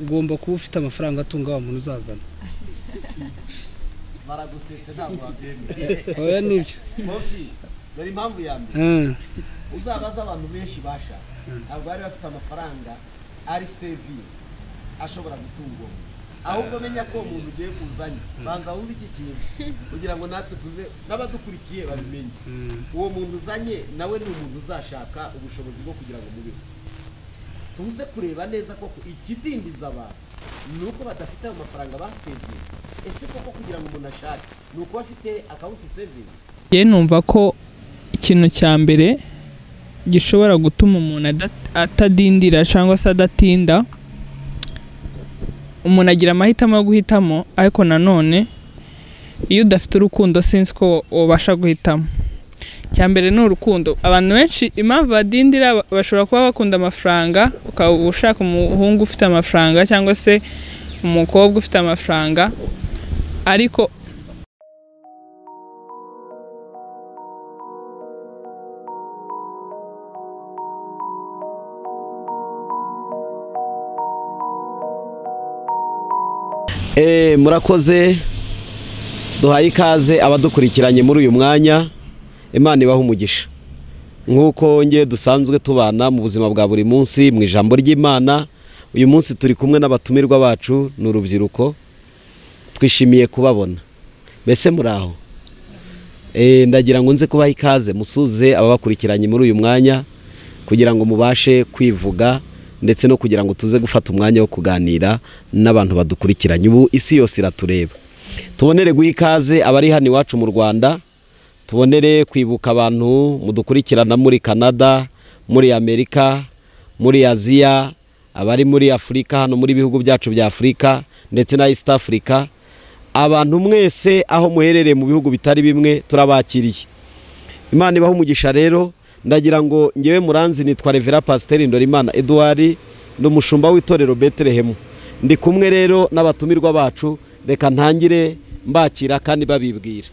Ugomba kuba ufite amafaranga atunga wa muntu uzazana. Baragusetse ntabwo wabyemera. Oya nibyo. Kofi, dore impamvu ya mbere. Uzabaza abantu benshi bashatse ntabwo bari bafite amafaranga ari saving ashobora gutunga uwo muntu. Ahubwo menya ko uwo muntu ugiye kuzanye, banza wumve iki kintu kugira ngo natwe tuze n'abadukurikiye babimenye. Uwo muntu uzanye nawe ni umuntu uzashaka ubushobozi bwo kugira ngo mubeho. Tuze kureba neza koko ikidindiza abantu ni uko badafite ayo mafaranga basevinze. Ese koko kugira ngo umuntu ashake ni uko afite account saving? Njye numva ko ikintu cya mbere gishobora gutuma umuntu atadindira cyangwa se adatinda, umuntu agira amahitamo yo guhitamo, ariko nanone iyo udafite urukundo sinzi ko wabasha guhitamo. Icya mbere ni urukundo. Abantu benshi impamvu badindira bashobora kuba bakunda amafaranga, ukaba ushaka umuhungu ufite amafaranga cyangwa se umukobwa ufite amafaranga, ariko Murakoze, duhaye ikaze abadukurikiranye muri uyu mwanya. Imana ibahe umugisha. Nk'uko nge dusanzwe tubana mu buzima bwa buri munsi mu ijambo ry'Imana, uyu munsi turi kumwe n'abatumirwa bacu ni urubyiruko, twishimiye kubabona. Mbese muraho? Ndagira ngo nze kubaha ikaze musuze ababakurikiranye muri uyu mwanya kugira ngo mubashe kwivuga ndetse no kugira ngo tuze gufata umwanya wo kuganira n'abantu badukurikiranye. Ubu isi yose iratureba. Tubonere guha ikaze abari hano iwacu mu Rwanda, tubonere kwibuka abantu mudukurikirana muri Canada, muri Amerika, muri Aziya, abari muri Afurika, hano muri bihugu byacu bya Afurika ndetse na East Africa. Abantu mwese aho muherereye mu bihugu bitari bimwe turabakiriye. Imana ibahe umugisha. Rero ndagira ngo ngewe muranzi nitwa Revera Pasiteri Ndorimana Edouard, ndi umushumba w'itorero Bethlehem. Ndi kumwe rero n'abatumirwa bacu, reka ntangire mbakira kandi babibwira.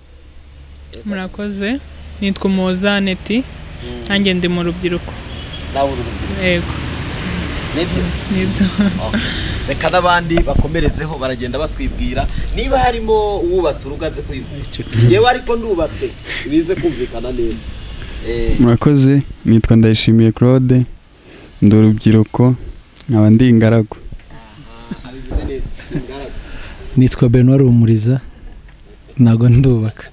Murakoze, nitwa Umuhoza Aneti, nanjye ndi mu rubyiruko. Nawe uri urubyiruko? Yego. Nibyo? Nibyo. Reka n'abandi bakomerezeho baragenda batwibwira. Niba harimo uwubatse urugo aze kwivuga. Yewe ariko ndubatse bize kumvikana neza. Murakoze, nitwa Ndayishimiye Claude, ndi urubyiruko, nkaba ndi ingaragu. Abivuze neza, ingaragu. Nitwa Benoit Rumuriza, ntago ndubaka.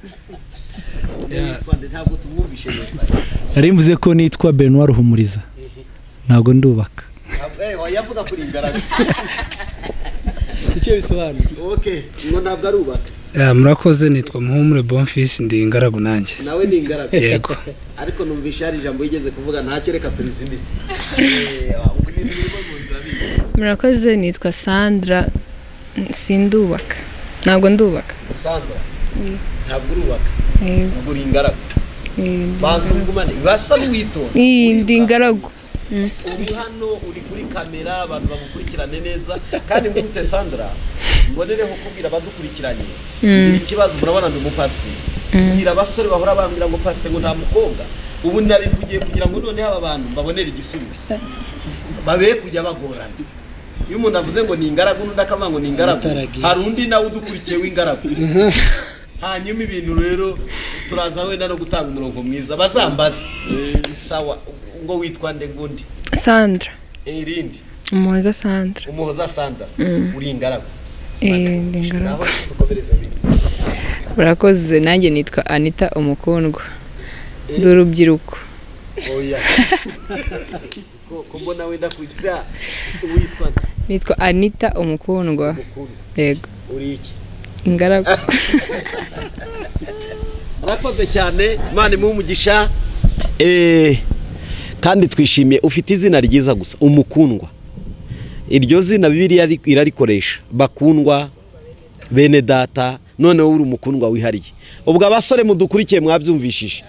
Ntabwo tumwumvishe neza. Nari mvuze ko nitwa Benoit Ruhumuriza, ntago ndubaka. Yavuga kuri ingaragu. Icyo bisobanura. Okay, ngo ntabwo arubaka. Murakoze, nitwa Muhumure Bonfils, ndi ingaragu nanjye. Nawe ni ingaragu? Yego. Ariko numvisha hari ijambo yigeze kuvuga ntacyo, reka turizimise. Murakoze, nitwa Sandra, sindubaka. Ntabwo ndubaka. Sandra, ntabwo urubaka? Ubwo uri ingaragu? Banza ugumane, basa n'uwitonda. Ndi ingaragu. Uri hano uri kuri kamera, abantu bagukurikirane neza. Kandi ngutse Sandra, mbonereho kubwira abadukurikiranye ikibazo. Murabona ndi umupasiteri, mbwira abasore bahora bambwira ngo pasiteri ngo nta mukobwa. Ubu nabivugiye kugira ngo noneho aba bantu mbabonere igisubizo, babe kujya bagorana. Iyo umuntu avuze ngo ni ingaragu n'undi akavuga ngo ni ingaragu, hari undi nawe udukurikiye w'ingaragu. Hanyuma ibintu rero turaza wenda no gutanga umurongo mwiza bazambaze. Sawa, ngo witwa nde ngundi? Sandra. Irindi? Umuhoza Sandra. Umuhoza Sandra, uri ingaragu? Ndi ingaragu. Murakoze, nanjye nitwa Anita Umukundwa, ndi urubyiruko. Oya. Ko mbona wenda kugira witwa nde? Nitwa Anita Umukundwa. Yego. Uri iki? Ingaragu. Murakoze cyane, Imana imuhe umugisha. Kandi twishimiye, ufite izina ryiza gusa, Umukundwa. Iryo zina Bibiliya irarikoresha, bakundwa bene data, noneho uri umukundwa wihariye. Ubwo abasore mudukurikiye mwabyumvishije.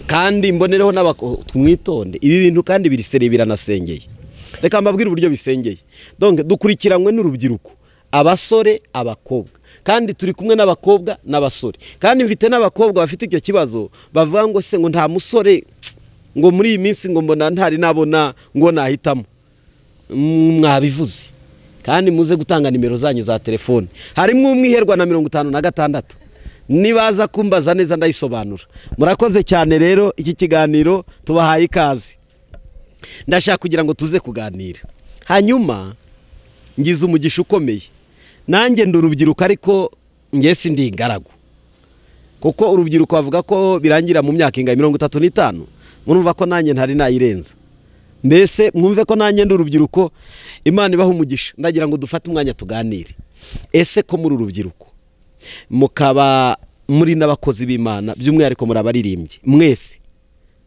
Kandi mbonereho n'abakwitonde, ibi bintu kandi birisere biranasengeye. Reka mbabwire uburyo bisengeye. Donc dukurikiranywe n'urubyiruko, abasore, abakobwa. Kandi turi kumwe n'abakobwa n'abasore. Kandi mfite n'abakobwa bafite icyo kibazo, bavuga ngo se ngo nta musore, ngo muri iyi minsi ngo mbona ntari nabona ngo nahitamo. Mwabivuze. Kandi muze gutanga nimero zanyu za telefone. Harimo umwiherwa na 56. Nibaza kumbaza neza ndayisobanura. Murakoze cyane rero iki kiganiro tubahaye ikaze. Ndashaka kugira ngo tuze kuganira. Hanyuma ngize umugisha ukomeye. Nanjye ndi urubyiruko ariko nge sindi ingaragu. Kuko urubyiruko bavuga ko birangira mu myaka ingahe 35. Murumva ko nanjye ntari nayirenza. Mbese mwumve ko nanjye ndi urubyiruko, Imana ibaha umugisha. Ndagira ngo dufate umwanya tuganire. Ese ko muri urubyiruko mukaba muri n'abakozi b'Imana, by'umwihariko muri abaririmbyi, mwese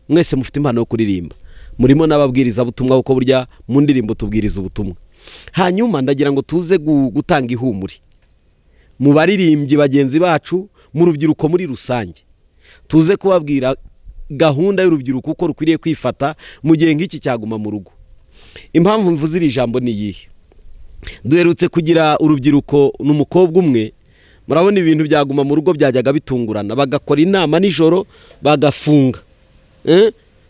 mwese mufite impano yo kuririmba, murimo n'ababwiriza butumwa, kuko burya mu ndirimbo tubwiriza ubutumwa. Hanyuma ndagira ngo tuze gutanga ihumure mu baririmbyi bagenzi bacu, mu rubyiruko muri rusange, tuze kubabwira gahunda y'urubyiruko uko rukwiriye kwifata mu gihe nk'iki cyaguma mu rugo. Impamvu mvuze iri jambo ni iyihe? Duherutse kugira urubyiruko n'umukobwa umwe, murabona ibintu byaguma mu rugo byajyaga bitungurana, bagakora inama nijoro bagafunga,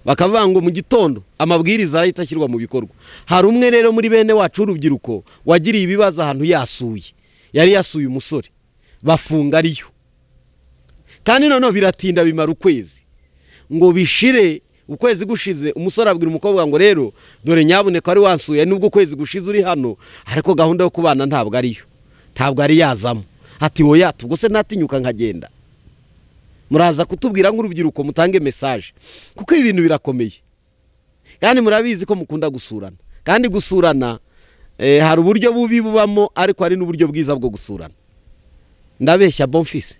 bakavuga ngo mu gitondo amabwiriza arahita ashyirwa mu bikorwa. Hari umwe rero muri bene wacu urubyiruko wagiriye ibibazo ahantu yasuye, yari yasuye umusore bafunga ariyo, kandi noneho biratinda bimara ukwezi ngo bishire. Ukwezi gushize umusore abwira umukobwa ngo rero dore nyabuneka wari wansuye, nubwo ukwezi gushize uri hano, ariko gahunda yo kubana ntabwo ariyo, ntabwo ari yazamo. Ati oya, ubwo se natinyuka nkagenda. Muraza kutubwira nk'urubyiruko mutange message, kuko ibintu birakomeye kandi murabizi ko mukunda gusurana, kandi gusurana hari uburyo bubi bubamo, ariko hari n'uburyo bwiza bwo gusurana. Ndabeshya Bonfils?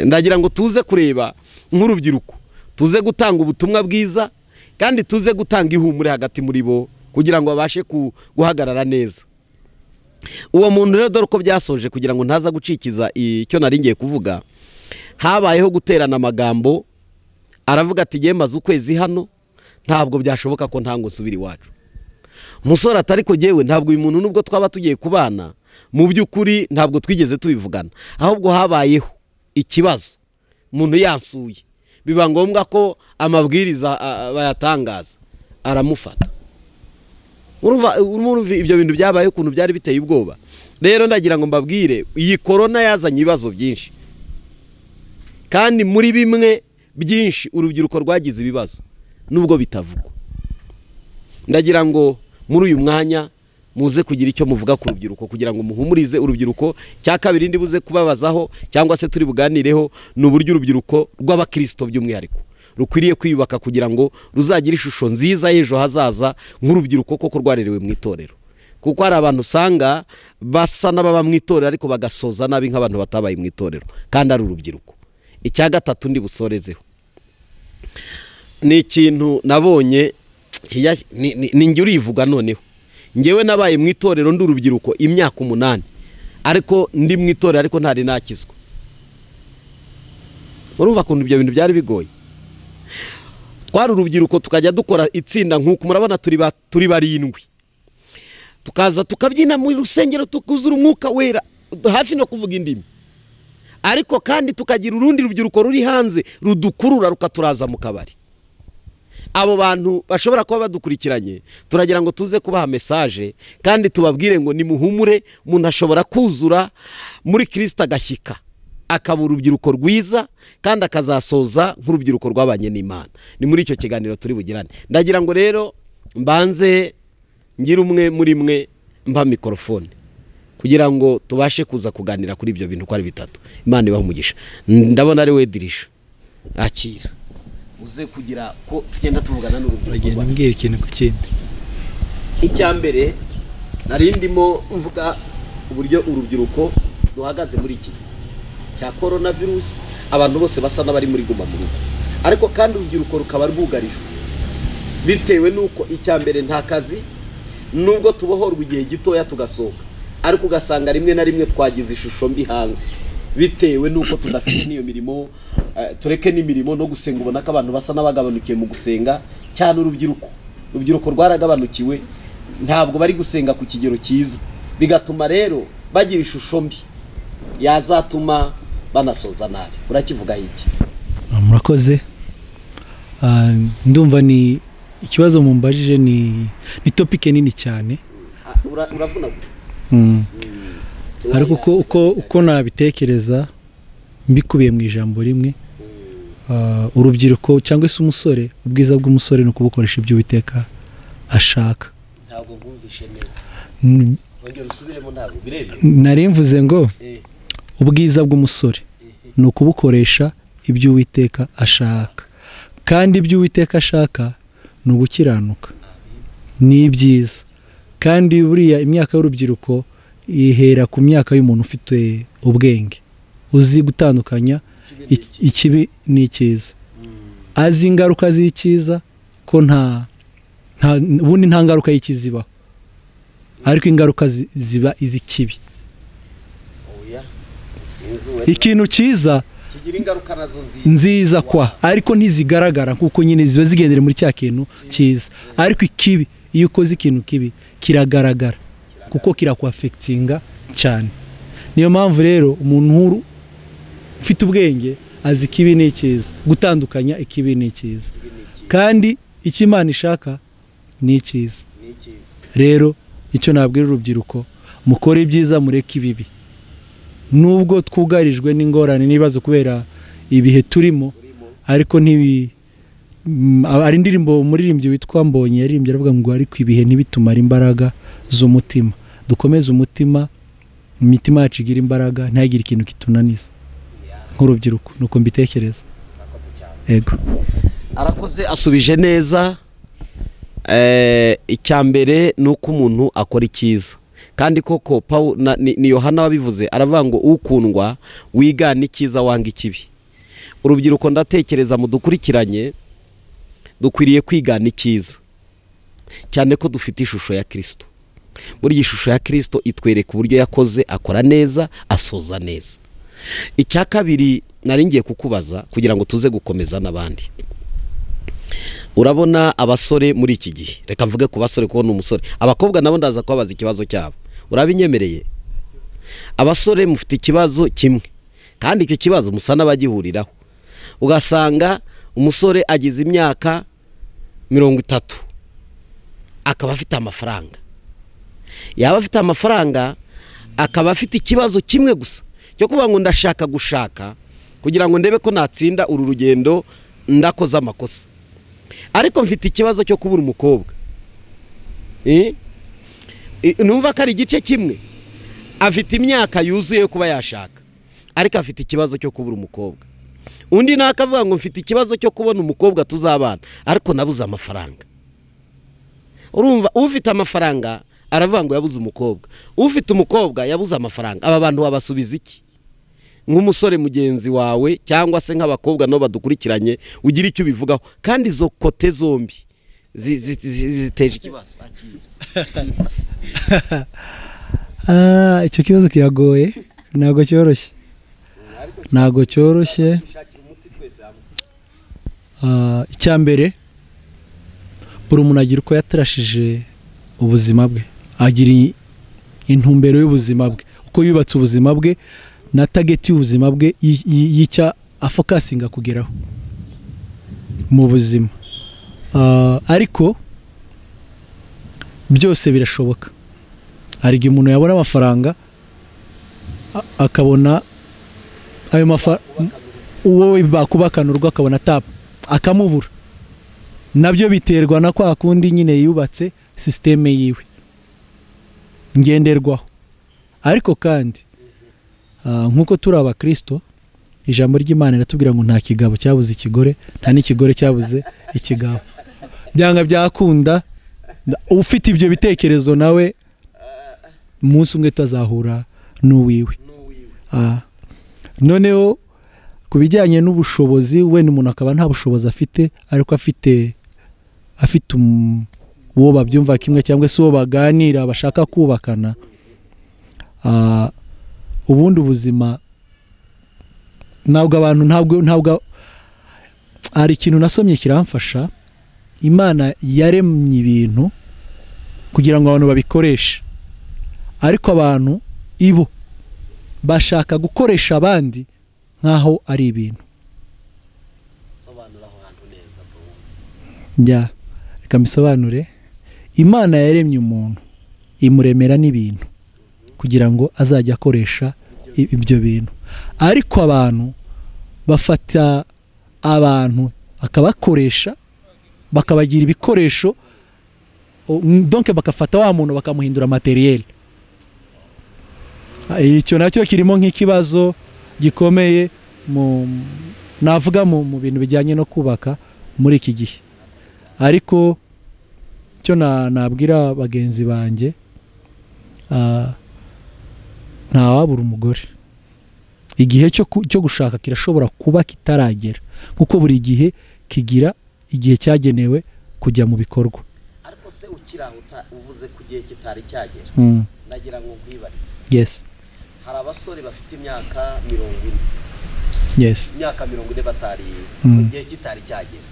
Ndagira ngo tuze kureba nk'urubyiruko, tuze gutanga ubutumwa bwiza kandi tuze gutanga ihumure hagati muri bo kugira ngo babashe guhagarara neza. Uwo muntu rero dore uko byasoje, kugira ngo ntaza gucikiza icyo nari ngiye kuvuga, habayeho guterana amagambo. Aravuga ati ngiye maze ukwezi hano, ntabwo byashoboka ko ntango nsubira iwacu. Umusore atari ko jyewe ntabwo uyu muntu nubwo twaba tugiye kubana, mu by'ukuri ntabwo twigeze tubivugana, ahubwo habayeho ikibazo umuntu yansuye, biba ngombwa ko amabwiriza bayatangaza, aramufata. Urumva ibyo bintu byabaye ukuntu byari biteye ubwoba. Rero ndagira ngo mbabwire, iyi corona yazanye ibibazo byinshi, kandi muri bimwe byinshi urubyiruko rwagize ibibazo nubwo bitavugwa. Ndagira ngo muri uyu mwanya muze kugira icyo muvuga ku rubyiruko, kugira ngo muhumurize urubyiruko. Cya kabiri ndi buze kubabazaho cyangwa se turi buganireho ni uburyo urubyiruko rw'abakristo by'umwihariko rukwiriye kwiyubaka kugira ngo ruzagire ishusho nziza y'ejo hazaza nk'urubyiruko koko rwarerewe mu itorero. Kuko hari abantu usanga basa n'ababa mu itorero ariko bagasoza nabi nk'abantu batabaye mu itorero kandi ari urubyiruko. Icya gatatu ndi busorezeho ni ikintu nabonye, ni njye urivuga noneho. Ngewe nabaye mu itorero ndi urubyiruko imyaka 8, ariko ndi mu itorero ariko ntari nakizwa. Urumva kuntu ibyo bintu byari bigoye. Twari urubyiruko tukajya dukora itsinda nk'uko murabona turi barindwi, tukaza tukabyina mu rusengero tukuzura umwuka wera hafi no kuvuga indimi, ariko kandi tukagira urundi rubyiruko ruri hanze rudukurura rukaturaza mu kabari. Abo bantu bashobora kuba badukurikiranye, turagira ngo tuze kubaha message kandi tubabwire ngo nimuhumure, umuntu ashobora kuzura muri Kristo agashyika akaba urubyiruko rwiza kandi akazasoza nk'urubyiruko rwabanye n'Imana. Ni muri icyo kiganiro turi bugirane. Ndagira ngo rero mbanze ngira umwe muri mwe mpa microphone kugira ngo tubashe kuza kuganira kuri ibyo bintu uko ari bitatu. Imana ibahe umugisha. Ndabona ari we dirisha, akira uze kugira ko tugenda tuvugana n'urubyiruko. Mbwira ikintu ku kindi. Icya mbere nari ndimo mvuga uburyo urubyiruko duhagaze muri iki gihe cya coronavirus, abantu bose basa n'abari muri guma mu rugo, ariko kandi urubyiruko rukaba rwugarijwe bitewe nuko icya mbere nta kazi, nubwo tubohorwa igihe gitoya tugasohoka, ariko ugasanga rimwe na rimwe twagize ishusho mbi hanze bitewe nuko tudafite n'iyo mirimo. Tureke n'imirimo no gusenga, ubona ko abantu basa n'abagabanukiye mu gusenga cyane. Urubyiruko rwaragabanukiwe, ntabwo bari gusenga ku kigero cyiza, bigatuma rero bagira ishusho mbi yazatuma banasoza nabi. Urakivuga iki? Murakoze. Ndumva ni ikibazo mumbajije ni topic nini cyane, Uravunagura. Ariko uko nabitekereza mbikubiye mu ijambo rimwe, urubyiruko cyangwa se umusore, ubwiza bw'umusore ni ukubukoresha ibyo Uwiteka ashaka. Ntabwo nkumvishe neza. Ongera usubiremo, ntabwo biremewe. Nari mvuze ngo ubwiza bw'umusore ni ukubukoresha ibyo Uwiteka ashaka, kandi ibyo Uwiteka ashaka ni ugukiranuka, ni ibyiza. Kandi buriya imyaka y'urubyiruko ihera ku myaka y'umuntu ufite ubwenge, uzi gutandukanya ikibi n'icyiza, azi ingaruka z'icyiza, ko nta ubundi nta ngaruka y'icyiza ibaho, ariko ingaruka ziba iz'ikibi. Ikintu cyiza nziza kwa, ariko ntizigaragara kuko nyine ziba zigendera muri cya kintu cyiza. Ariko ikibi, iyo ukoze ikintu kibi kiragaragara kuko kirakwafekitinga cyane. Niyo mpamvu rero umuntu ufite ubwenge azi ikibi n'icyiza, gutandukanya ikibi n'icyiza, kandi icyo Imana ishaka ni icyiza. Rero icyo nabwira urubyiruko, mukore ibyiza mureke ibibi. Nubwo twugarijwe n'ingorane n'ibibazo kubera ibihe turimo, ariko ari indirimbo umuririmbyi witwa Mbonyi yaririmbye aravuga ngo ariko ibihe ntibitumara imbaraga z'umutima. Dukomeze umutima, imitima yacu igira imbaraga, ntihagire ikintu kitunaniza nk'urubyiruko. Nuko mbitekereza. Yego. Arakoze, asubije neza. Icya mbere ni uko umuntu akora icyiza, kandi koko ni Yohana wabivuze, aravuga ngo ukundwa wigana icyiza wanga ikibi. Urubyiruko ndatekereza mudukurikiranye, dukwiriye kwigana icyiza, cyane ko dufite ishusho ya Kristo. Muri iyi shusho ya Kristo itwereka uburyo yakoze, akora neza, asoza neza. Icya kabiri nari ngiye kukubaza kugira ngo tuze gukomeza n'abandi. Urabona abasore muri iki gihe, reka mvuge ku basore kuko ni umusore, abakobwa nabo ndaza kubabaza ikibazo cyabo, urabinyemereye? Abasore mufite ikibazo kimwe, kandi icyo kibazo musa n'abagihuriraho. Ugasanga umusore agize imyaka 30 akaba afite amafaranga, yaba afite amafaranga akaba afite ikibazo kimwe gusa cyo kuvuga ngo ndashaka gushaka kugira ngo ndebe ko natsinda uru rugendo ndakoze amakosa, ariko mfite ikibazo cyo kubura umukobwa. Numva ko ari igice kimwe, afite imyaka yuzuye kuba yashaka, ariko afite ikibazo cyo kubura umukobwa. Undi nakavuga ngo mfite ikibazo cyo kubona umukobwa tuzabana, ariko nabuze amafaranga. Urumva ufite amafaranga aravuga ngo yabuze umukobwa, ufite umukobwa yabuze amafaranga. Aba bantu babasubiza iki? Nk'umusore mugenzi wawe cyangwa se nk'abakobwa nabo badukurikiranye, ugira icyo ubivugaho, kandi izo kote zombi ziteje ikibazo. Icyo kibazo kiragoye, ntabwo cyoroshye, ntabwo cyoroshye. Icya mbere, buri muntu agira uko yatarashije ubuzima bwe, agira intumbero y'ubuzima bwe, uko yubatse ubuzima bwe na target y'ubuzima bwe y'icya afokasinga kugeraho mu buzima. Ariko byose birashoboka. Hari igihe umuntu yabona amafaranga akabona ayo mafaranga, uwo bakubakana urugo akabona tap akamubura. Nabyo biterwa na kwa kundi nyine yubatse systeme yiwe ngenderwaho. Ariko kandi nkuko turi abakristo, ijambo ry'Imana riratubwira ngo nta kigabo cyabuze ikigore, nta n'ikigore cyabuze ikigabo. Byanga byakunda, ufite ibyo bitekerezo nawe umunsi umwe tazahura n'uwiwe. Noneho ku bijyanye n'ubushobozi, wenda umuntu akaba nta bushobozi afite, ariko afite uwo babyumva kimwe cyangwa se uwo baganira bashaka kubakana. Ubundi ubuzima ntabwo abantu ntabwo hari ikintu nasomye kiramfasha. Imana yaremye ibintu kugira ngo abantu babikoreshe, ariko abantu ibo bashaka gukoresha abandi nkaho ari ibintu. Reka mbisobanure. Imana yaremye umuntu imuremera n'ibintu kugira ngo azajya akoresha ibyo bintu. Ariko abantu bafata abantu akabakoresha bakabagira ibikoresho, donc bakafata wa muntu bakamuhindura materiel. Icyo nacyo kirimo nk'ikibazo gikomeye mu navuga mu bintu bijyanye no kubaka muri iki gihe. Ariko cyo nabwira bagenzi banjye, ntawabura umugore. Igihe cyo gushaka kirashobora kuba kitaragera, kuko buri gihe kigira igihe cyagenewe kujya mu bikorwa. Ariko se ukirahuta uvuze ku gihe kitari cyagera, ndagira ngo nkwibarize. Yes. Hari abasore bafite imyaka 40. Yes. Imyaka 40 batari mu gihe kitari cyagera.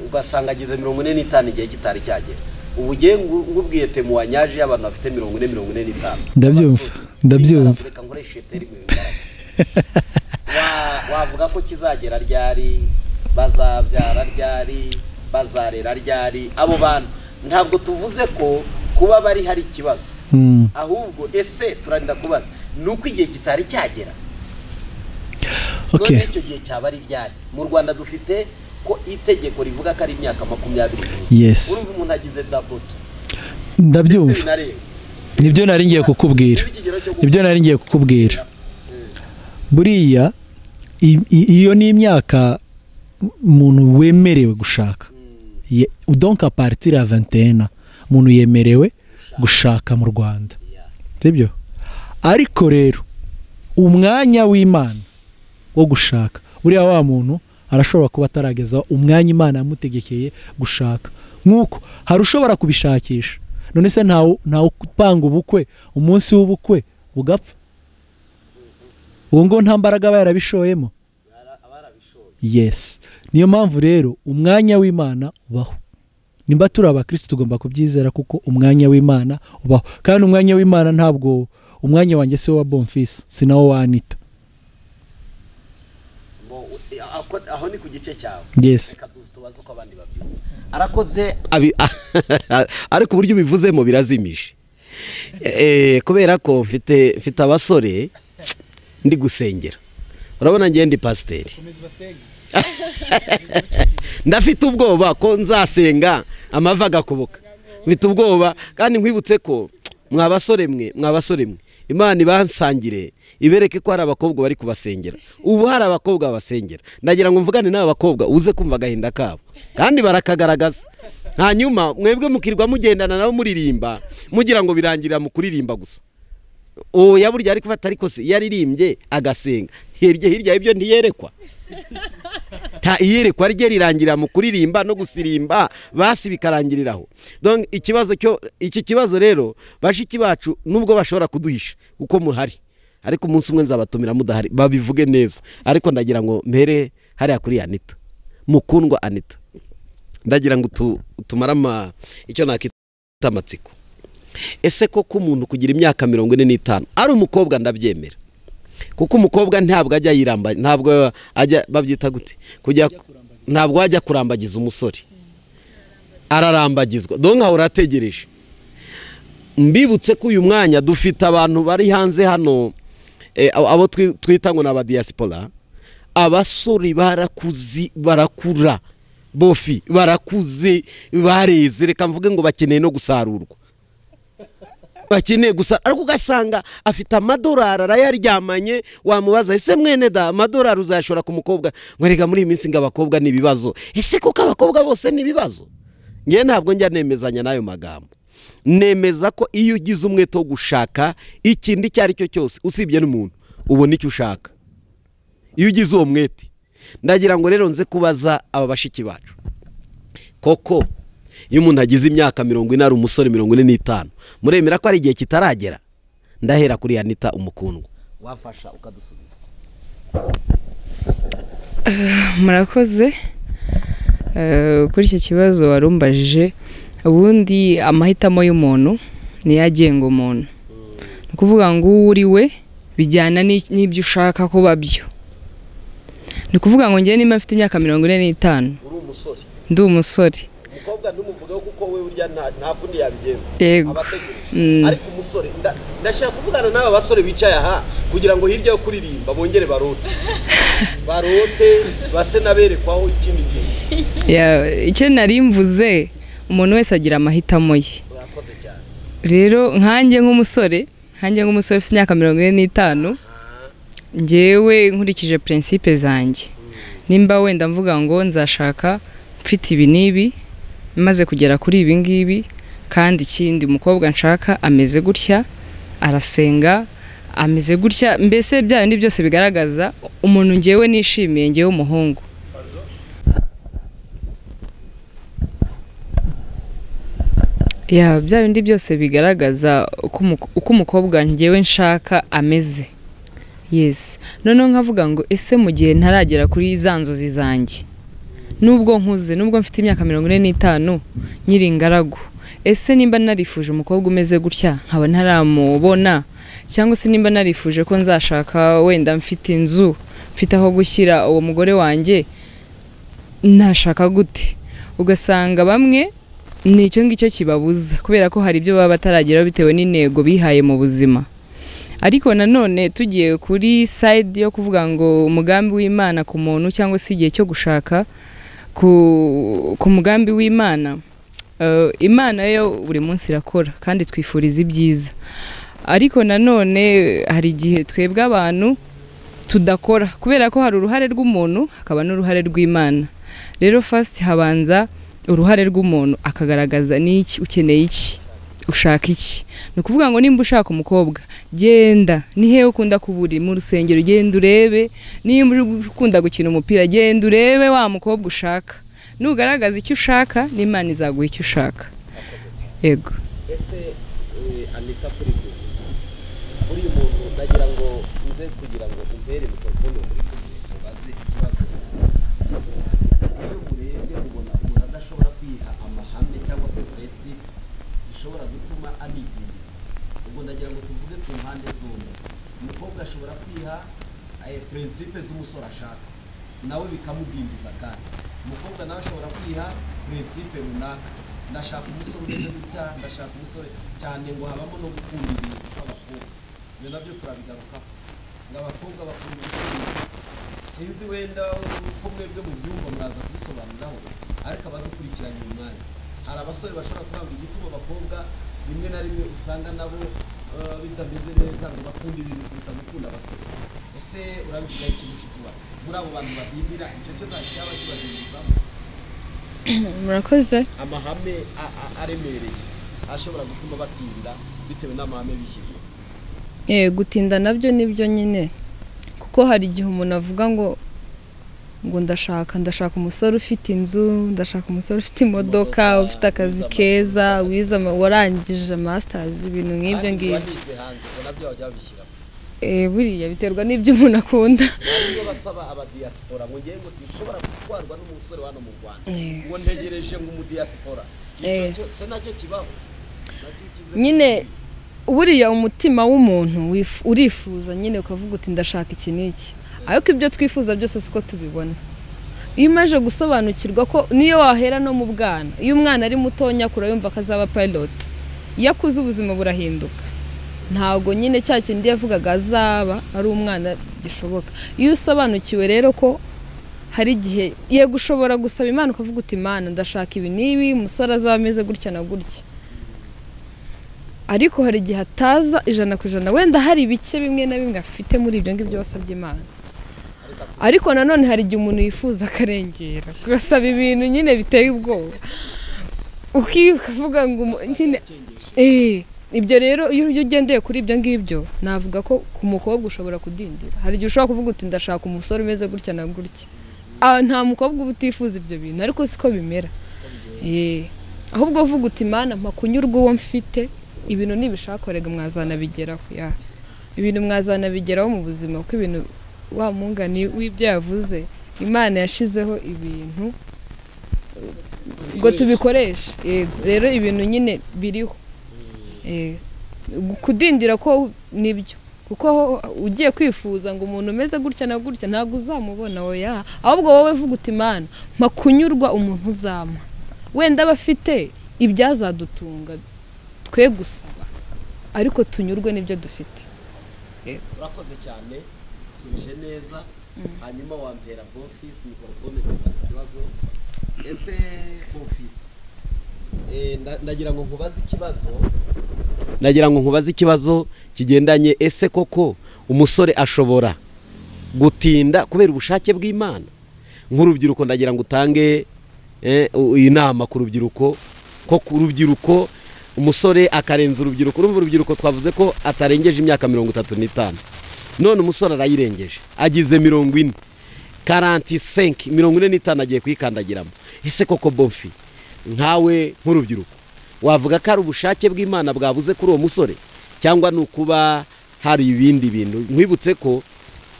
Ugasanga ageze 45 igihe kitari cyagera. Ubu gihe ngubwiye temu wanyaje y'abantu bafite 40 45. Ndabyumva. Ndabyumva. Reka nkoreshe terime. Wavuga ko kizagera ryari, bazabyara ryari, bazarera ryari abo bantu? Ntabwo tuvuze ko kuba bari hari ikibazo. Ahubwo ese turarinda kubaza nuko igihe kitari cyagera. Okay. None icyo gihe cyaba ari ryari? Mu Rwanda dufite ko itegeko rivuga ko ari imyaka 20. Yes. Urumva umuntu agize daboto. Ndabyumva. Nibyo nari ngiye kukubwira. Nibyo nari ngiye kukubwira. Buriya iyo ni imyaka umuntu wemerewe gushaka. Donc à partir ya 21 umuntu yemerewe gushaka mu Rwanda. Sibyo? Ariko rero umwanya w'Imana wo gushaka, buriya wa muntu arashobora kuba atarageza umwanya Imana yamutegekeye gushaka. Nkuko hari ushobora kubishakisha. None se ntawe upanga ubukwe, umunsi w'ubukwe bugapfa. Uwo ngo nta mbaraga aba yarabishoyemo. Yes. Niyo mpamvu rero umwanya w'Imana ubaho. Nimba turi abakristo tugomba kubyizera kuko umwanya w'Imana ubaho. Kandi umwanya w'Imana ntabwo umwanya wanjye se wa Bonfils, sinawo wa Anita. Aho ni ku gice cyawe. Yes. Reka tubaze uko abandi babyumva. Arakoze ariko uburyo ubivuzemo birazimije. Kubera ko mfite abasore ndi gusengera. Urabona ngiye ndi pasiteri. Ndafite ubwoba ko nzasenga amava agakoboka. Mfite ubwoba kandi nkwibutse ko mwabasore mwe Imana ibansangire ibereke ko hari abakobwa bari kubasengera. Ubu hari abakobwa babasengera. Ndagira ngo mvugane n'aba bakobwa uze kumva agahinda kabo. Kandi barakagaragaza. Hanyuma mwebwe mukirwa mugendana nabo muririmba mugira ngo birangirira mu kuririmba gusa. Oya burya ariko ariko se yaririmbye agasenga. Hirya ibyo ntiyerekwa. Ta iyerekwa rye rirangira mu kuririmba no gusirimba basi bikarangiriraho. Donc ikibazo cyo iki kibazo rero bashiki bacu nubwo bashobora kuduhisha uko muhari, ariko umunsi umwe nzabatumira mudahari babivuge neza. Ariko ndagira ngo mpere hariya kuri Anita. Mukundwa Anita, ndagira ngo tumarama icyo nakita amatsiko. Ese koko umuntu kugira imyaka 45 ari umukobwa ndabyemera, kuko umukobwa ntabwo ajya yiramba, ntabwo ajya babyita gute kujya, ntabwo ajya kurambagiza umusore, ararambagizwa. Donc aho urategereje. Mbibutse ko uyu mwanya dufite abantu bari hanze hano, abo twita ngo n'aba diaspora, abasore barakuzi barakura bofi barakuze bareze, reka mvuge ngo bakeneye no gusarurwa, bakeneye gusa. Ariko ugasanga afite amadolari arayaryamanye, wamubaza ese mwene da amadolari uzayashora ku mukobwa? Ngo rega muri iyi minsi ngo abakobwa ni ibibazo. Ese kuko abakobwa bose ni ibibazo? Ngiye ntabwo njya nemezanya n'ayo magambo. Nemeza ko iyo ugize umwete wo gushaka ikindi icyo ari cyo cyose usibye n'umuntu ubona icyo ushaka. Iyo ugize uwo mwete. Ndagira ngo rero nze kubaza aba bashiki bacu, koko iyo umuntu agize imyaka 40 ari umusore 45, muremera ko ari igihe kitaragera? Ndahera kuri Anita umukundwa, wafasha ukadusubiza. Murakoze kuri icyo kibazo warumbajije. Ubundi amahitamo y'umuntu niyo agenga umuntu. Ni ukuvuga ngo uwo uri we bijyana n'ibyo ushaka kuba byo. Ni ukuvuga ngo njye niba mfite imyaka 45 ndi umusore, Umukobwa ntumuvugeho kuko we burya nta kundi yabigenza, abategereje. Ariko umusore, ndashaka kuvugana n'aba basore bicaye aha kugira ngo hirya yo kuririmba bongere barote base n'aberekwaho ikindi gihe. Icyo nari mvuze, umuntu wese agira amahitamo ye. Urakoze cyane. Rero nkanjye nk'umusore ufite imyaka 45, njyewe nkurikije principe zanjye, nimba wenda mvuga ngo nzashaka mfite ibi n'ibi, maze kugera kuri ibi ngibi, kandi ikindi umukobwa nshaka ameze gutya, arasenga, ameze gutya, mbese bya bindi byose bigaragaza umuntu njyewe nishimiye, njyewe umuhungu. Ya bya bindi byose bigaragaza uko umukobwa njyewe nshaka ameze. Yes. Noneho nkavuga ngo ese mu gihe ntaragera kuri za nzozi zanjye, nubwo nkuze, nubwo mfite imyaka 45 nyiri ingaragu, ese nimba narifuje umukobwa umeze gutya nkaba ntaramubona, cyangwa se nimba narifuje ko nzashaka wenda mfite inzu, mfite aho gushyira uwo mugore wanjye, nashaka gute? Ugasanga bamwe ni icyo ngicyo kibabuza, kubera ko hari ibyo baba batarageraho bitewe n'intego bihaye mu buzima. Ariko nanone tugiye kuri side yo kuvuga ngo umugambi w'Imana ku muntu, cyangwa se igihe cyo gushaka ku mugambi w'Imana, Imana yo buri munsi irakora kandi twifuriza ibyiza. Ariko nanone hari igihe twebwe abantu tudakora, kubera ko hari uruhare rw'umuntu hakaba n'uruhare rw'Imana. Rero first habanza uruhare rw'umuntu, akagaragaza n'iki ukeneye, iki ushaka iki. Ni ukuvuga ngo nimba ushaka umukobwa, genda ni hehe ukunda kuburi mu rusengero, genda urebe. Nimba ukunda gukina umupira, genda urebe wa mukobwa ushaka. Nugaragaza icyo ushaka, n'Imana izaguha icyo ushaka. Yego. Ese Anita, kuri uri muntu ndagira ngo nze kugira ngo umpere mikrofone muri kumwe ubaze ikibazo. Iyo murebye mubona umuntu adashobora kwiha amahame cyangwa se principe zishobora gutuma anidindiza. Ubwo ndagira ngo tuvuge ku mpande zombi. Umukobwa ashobora kwiha principe z'umusore ashaka, nawe bikamudindiza, kandi umukobwa nawe ashobora kwiha principe runaka, ndashaka umusore umeze gutya, ndashaka umusore cyane, ngo habamo no gukunda ibintu kw'abakobwa. Ibyo nabyo turabigarukaho, ngo abakobwa bakunda ibintu. Sinzi wenda uko mwebwe mu byumba muraza kubisobanuraho, ariko abadukurikiranye uyu mwanya, hari abasore bashobora kuvuga igituma abakobwa rimwe na rimwe usanga nabo bitameze neza, ngo bakunda ibintu kuruta gukunda abasore. Ese urabivuga iki mushiki wawe? Muri abo bantu badindira, icyo cyo nta cyaba kibadindizamo? Murakoze. Amahame aremereye ashobora gutuma batinda bitewe n'amahame bishyiriye. Gutinda nabyo nibyo nyine, kuko hari igihe umuntu avuga ngo ndashaka umusore ufite inzu, ndashaka umusore ufite imodoka, ufite akazi keza, wize, warangije masters, ibintu nk'ibyo ngibyo. Buriya biterwa n'ibyo umuntu akunda. Niyo basaba aba diaspora ngo ngiye ngo sinshobora gutwarwa n'umusore hano mu Rwanda, ngo ntegereje ngo umu diaspora. Icyo se nacyo kibaho nyine. Buriya umutima w'umuntu urifuza nyine, ukavuga uti ndashaka iki n'iki, ariko ibyo twifuza byose siko tubibona. Iyo umaze gusobanukirwa ko niyo wahera no mu bwana, iyo umwana ari mutonya akura yumva ko azaba pilot, iyo akuze ubuzima burahinduka. Ntabwo nyine cya kindi yavugaga azaba ari umwana gishoboka. Iyo usobanukiwe rero ko hari igihe yego ushobora gusaba Imana ukavuga uti Imana ndashaka ibi n'ibi, umusore azaba ameze gutya na gutya, ariko hari igihe ataza 100%, wenda hari ibike bimwe na bimwe afite muri ibyo ngibyo wasabye Imana. Ariko nanone hari igihe umuntu yifuza akarengera, ugasaba ibintu nyine biteye ubwoba, ukavuga ngo nyine ibyo. Rero iyo ugendeye kuri ibyo ngibyo, navuga ko ku mukobwa ushobora kudindira. Hari igihe ushobora kuvuga uti ndashaka umusore umeze gutya na gutya. Nta mukobwa uba utifuza ibyo bintu, ariko siko bimera. Ahubwo uvuga uti Imana mpa kunyurwa uwo mfite, ibintu nibishaka rega mwazanabigeraho. Ibintu mwazanabigeraho mu buzima, kuko ibintu wa mungani w'ibyo yavuze, Imana yashizeho ibintu ngo tubikoreshe. Yego rero ibintu nyine biriho. Kudindira ko nibyo, kuko ugiye kwifuza ngo umuntu umeze gutya na gutya ntabwo uzamubona, oya. Ahubwo wowe vuga uti Imana mpa kunyurwa umuntu uzampa, Wenda bafite ibyazadutunga twe gusaba, ariko tunyurwe n'ibyo dufite. Urakoze cyane, usubije neza. Hanyuma wampera Bonfils mikorofone tubaza ikibazo. Ese Bonfils, ndagira ngo nkubaze ikibazo, ndagira ngo nkubaze ikibazo kigendanye, ese koko umusore ashobora gutinda kubera ubushake bw'Imana? Nk'urubyiruko ndagira ngo utange inama ku rubyiruko, ko ku rubyiruko umusore akarenza urubyiruko. Urumva urubyiruko twavuze ko atarengeje imyaka 35, none umusore arayirengeje agize 40, 45, 45 agiye kwikandagiramo. Ese koko Bonfi, nkawe nk'urubyiruko wavuga ko ari ubushake bw'Imana bwabuze kuri uwo musore, cyangwa ni ukuba hari ibindi bintu? Nkwibutse ko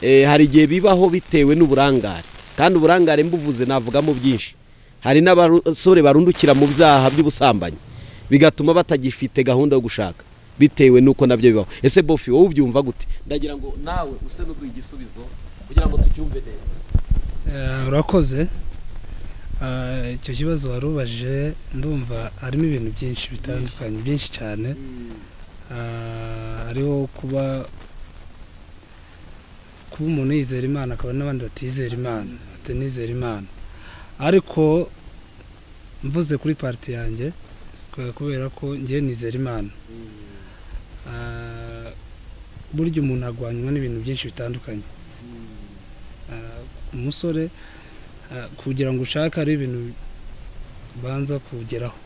hari igihe bibaho bitewe n'uburangare, kandi uburangare mbuvuze navugamo byinshi. Hari n'abasore barundukira mu byaha by'ubusambanyi bigatuma batagifite gahunda yo gushaka bitewe nuko nabyo bibaho. Ese Bofi, wowe ubyumva gute? Ndagira ngo nawe use n'uduha igisubizo kugira ngo tucyumve neza. Urakoze. Icyo kibazo warubajije ndumva harimo ibintu byinshi bitandukanye, byinshi cyane. Hariho kuba umuntu yizera Imana akaba n'abandi batizera Imana, batanizera Imana. Ariko mvuze kuri parti yanjye, kubera ko ngiye nizera Imana, burya umuntu agwanywa n'ibintu byinshi bitandukanye. Umusore kugira ngo ushake ari ibintu banza kugeraho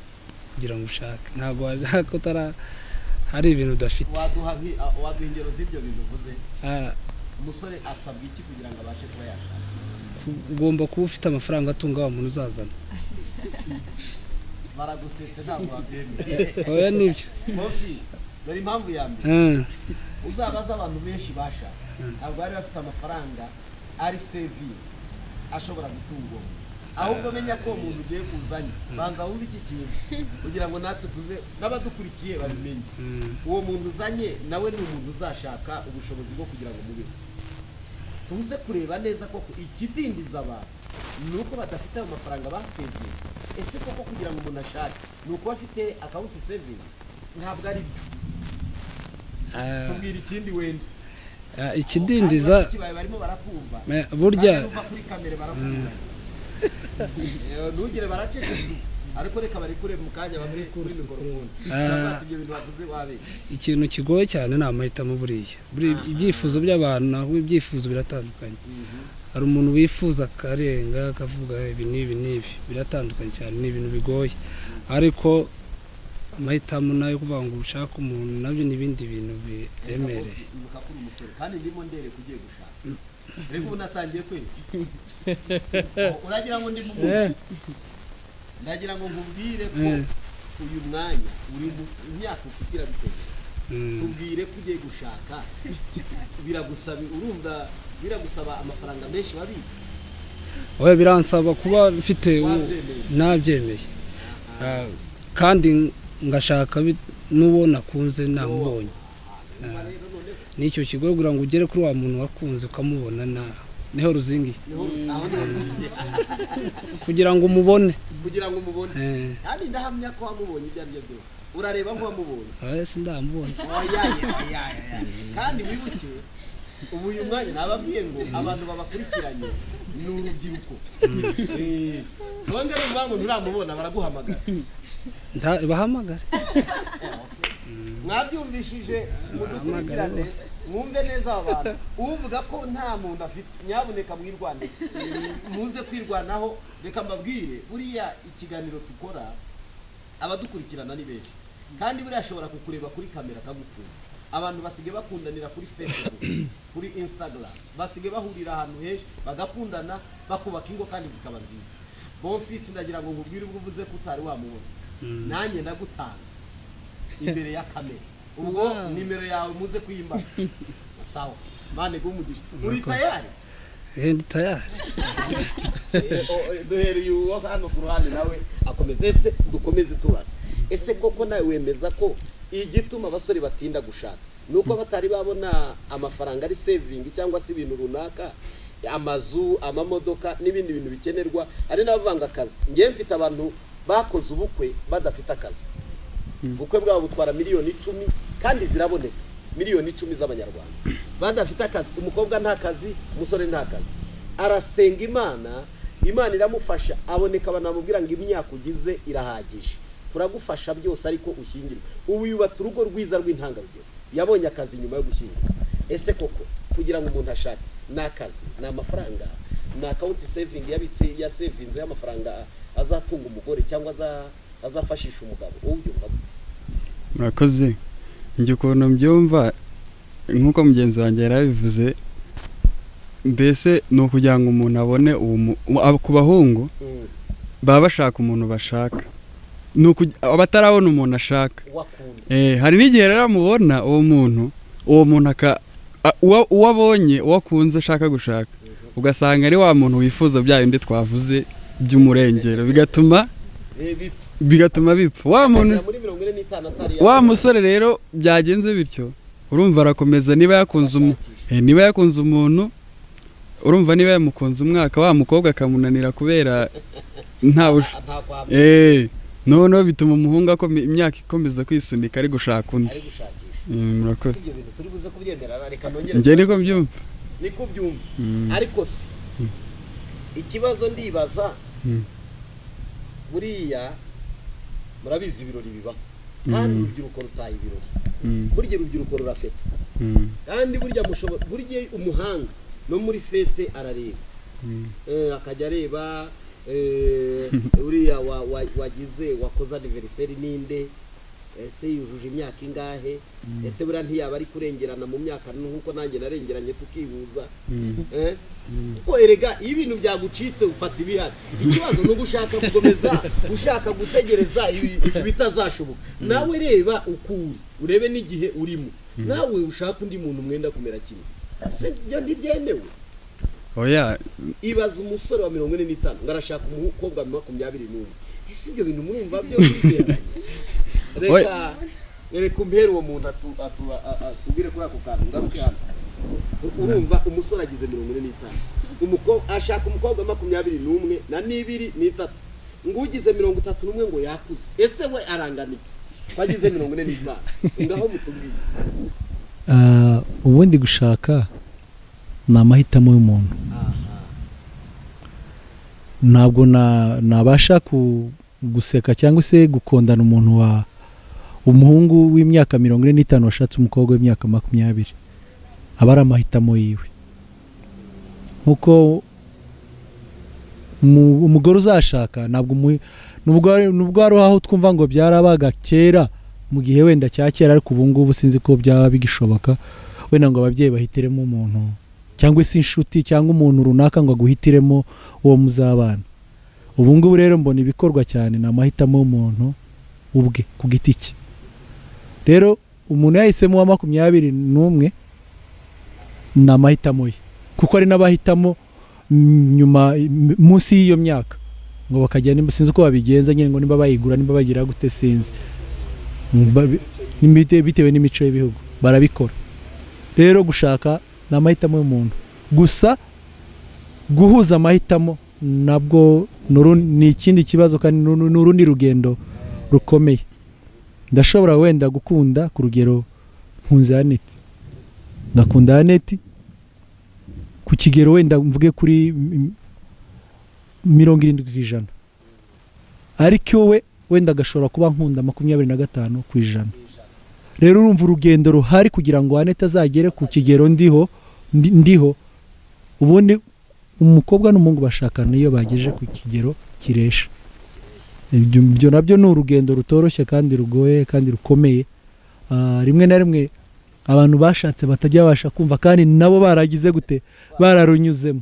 kugira ngo ushake, ntabwo utara hari ibintu udafite. Waduha ingero z'ibyo bintu uvuze? Umusore asabwa iki kugira ngo abashe kuba yashaka? Ugomba kuba ufite amafaranga atunga wa muntu uzazana. Baragusetse ntabwo wabyemeye. Oya nibyo. Bofi, dore impamvu ya mbere. Uzabaza abantu benshi bashatse, ntabwo bari bafite amafaranga ari saving ashobora gutunga uwo muntu. Ahubwo menya ko umuntu ugiye kuzanye, banza wumve iki kintu kugira ngo natwe tuze n'abadukurikiye babimenye. Uwo muntu uzanye nawe ni umuntu uzashaka ubushobozi bwo kugira ngo mubeho. Tuze kureba neza koko ikidindiza abantu ni uko badafite ayo mafaranga basevinze. Ese koko kugira ngo umuntu ashake ni uko afite account saving? Ntabwo ari byo. Tubwira ikindi wenda. Ikidindiza barimo barakumva burya kuri kamere barakumva, ntugire baracecetse, ariko reka barekure mu kanya bamwe kuri mikorofone. Ibyo bintu bavuze wabe. Ikintu kigoye cyane ni amahitamo. Buriya ibyifuzo by'abantu naho ibyifuzo biratandukanye. Hari umuntu wifuza akarenga akavuga ibi n'ibi n'ibi, biratandukanye cyane, ni ibintu bigoye. Ariko amahitamo nayo kuvuga ngo ushaka umuntu nabyo ni ibindi bintu biremereye. Kandi ndimo ndere kugiye gushaka, reka ubu natangiye kwereka. Uragira ngo ndi mugufi, ndagira ngo nkubwire ko uyu mwanya uri mu myaka ufite bitewe. Tubwire ko ugiye gushaka biragusaba, urumva biragusaba amafaranga menshi wabitse? Oya, biransaba kuba mfite nabyemeye, kandi ngashaka n'uwo nakunze namubonye. Nicyo kigo kugira ngo ugere kuri wa muntu wakunze ukamubona, na niho ruzingi kugira ngo umubone, kugira ngo umubone. Kandi ndahamya ko wamubonye ibyo aribyo byose, urareba ko wamubonye. Oya sindamubona. Oya. Kandi wibuke ubu uyu mwanya nababwiye ngo abantu babakurikiranye ni urubyiruko. Twongere uvuga ngo nturamubona baraguhamagara. Bahamagara. Mwabyumvishije, mudukurikirane mwumve neza abantu. Uvuga ko nta muntu afite, nyabuneka mwirwane, muze kwirwanaho. Reka mbabwire, buriya ikiganiro tukora abadukurikirana ni benshi, kandi buriya ashobora kukureba kuri kamera akagukunda. Abantu basige bakundanira kuri Facebook, kuri Instagram, basige bahurira ahantu henshi bagakundana, bakubaka ingo kandi zikaba nziza. Bonfils, ndagira ngo nkubwire ubwo uvuze ko utari wamubona, nanjye ndagutanze imbere ya kamera, ubwo nimero yawe muze kuyimba. Sawa, mane gumugisha. Uri tayari? Ndi tayari. Duhereye uwo hano ku ruhande nawe akomeze. Ese dukomeze tubaza, ese koko nawe wemeza ko igituma abasore batinda gushaka nuko batari babona amafaranga ari saving, cyangwa se ibintu runaka, amazu, amamodoka n'ibindi bintu bikenerwa? Ari n'abavanga akazi. Ngiye mfite abantu Bakoze ubukwe badafite akazi, ubukwe bwabo butwara 10 miliyoni kandi ziraboneka, 10 miliyoni z'abanyarwanda, badafite akazi. Umukobwa nta kazi, umusore nta kazi. Arasenga Imana, Imana iramufasha, aboneka, banamubwira ngo imyaka ugize irahagije, turagufasha byose ariko ushyingirwe. Ubu yubatse urugo rwiza rw'intangarugero, yabonye akazi nyuma yo gushyingirwa. Ese koko kugira ngo umuntu ashake ni akazi, ni amafaranga, ni account saving yabitse, ya savinze y'amafaranga azatunga umugore cyangwa azafashisha umugabo? Wowe ubyumva gute? Murakoze. Njye ukuntu mbyumva, nk'uko mugenzi wanjye yarabivuze, mbese ni ukugira ngo umuntu abone uwo ku bahungu baba bashaka umuntu bashaka. Ni abatarabona umuntu ashaka. Wakunda. Hari n'igihe rero amubona uwo muntu, uwo muntu aka uwo abonye, uwo akunze, ashaka gushaka, ugasanga ari wa muntu wifuza bya bindi twavuze by'umurengero, bigatuma bipfa. Bigatuma bipfa wa muntu. Akagera muri 45 atari Wa musore rero byagenze bityo, urumva arakomeza, niba yakunze niba yakunze umuntu, urumva niba yamukunze umwaka, wa mukobwa akamunanira kubera nta nta kwaba. Noneho bituma umuhungu imyaka ikomeza kwisunika ari gushaka undi. Ari gushakisha. Murakoze. Si ibyo bintu turi buze kubyemera? Reka nongere Njye niko kubaza mbyumva. ikibazo. Niko ubyumva? Ariko se ikibazo ndibaza, buriya murabizi ibirori bibaho, kandi urubyiruko rutaye ibirori. Burya urubyiruko rurafeta, kandi burya mushobora, burya umuhanga no muri fête arareba, akajya areba uriya wagize wakoze anniversaire ninde, ese yujuje imyaka ingahe, ese buriya ntiyaba ari kurengerana mu myaka nk'uko nanjye narengeranye tukihuza? Kuko erega iyo ibintu byagucitse ufata ibihari. Ikibazo ni ugushaka gukomeza ushaka gutegereza ibitazashoboka. Nawe reba uko uri, urebe n'igihe urimo, nawe ushaka undi muntu mwenda kumera kimwe. Se ibyo ntibyemewe? Oya. Ibaza umusore wa 45 ngo arashaka umukobwa wa 21. Ese ibyo bintu murumva byo bigendanye? Reka umpere uwo muntu atubwire kuri ako kantu. Ngaruke hano. Urumva umusore agize 45, umukobwa ashaka umukobwa wa 21 na n'ibiri n'itatu, ngo ugize 31 ngo yakuze. Ese we arangana iki ko agize 45? Ngaho mutubwire. Ubundi gushaka ni amahitamo y'umuntu. Ntabwo nabasha guseka cyangwa se gukondana umuntu wa umuhungu w'imyaka 45 washatse umukobwa w'imyaka 20. Aba ari amahitamo yiwe, nkuko umugore uzashaka ntabwo nubwo hari aho twumva ngo byarabaga kera, mu gihe wenda cya kera, ariko ubu ngubu sinzi ko byaba bigishoboka wenda ngo ababyeyi bahitiremo umuntu, cyangwa se inshuti, cyangwa umuntu runaka ngo aguhitiremo uwo muzabana. Ubu ngubu rero mbona ibikorwa cyane ni amahitamo y'umuntu ubwe ku giti cye. Rero umuntu yahisemo uwa 21 ni amahitamo ye, kuko hari n'abahitamo nyuma munsi y'iyo myaka ngo bakajya, nimba sinzi uko babigenza nyine, ngo nimba bayigura, nimba bagira gute, sinzi. Bitewe n'imico y'ibihugu barabikora. Rero gushaka ni amahitamo y'umuntu gusa, guhuza amahitamo nabwo ni ikindi kibazo, kandi ni urundi rugendo rukomeye. Ndashobora wenda gukunda, ku rugero nkunze Aneti, ngakunda Aneti ku kigero wenda mvuge kuri 70%, ariko we wenda agashobora kuba nkunda 25%. Rero urumva urugendo ruhari kugira ngo Aneti azagere ku kigero ndiho. Ubundi umukobwa n'umuhungu bashakana iyo bageje ku kigero kiresha. Ibyo nabyo ni urugendo rutoroshye kandi rugoye kandi rukomeye. Rimwe na rimwe abantu bashatse batajya babasha kumva, kandi nabo baragize gute, bararunyuzemo.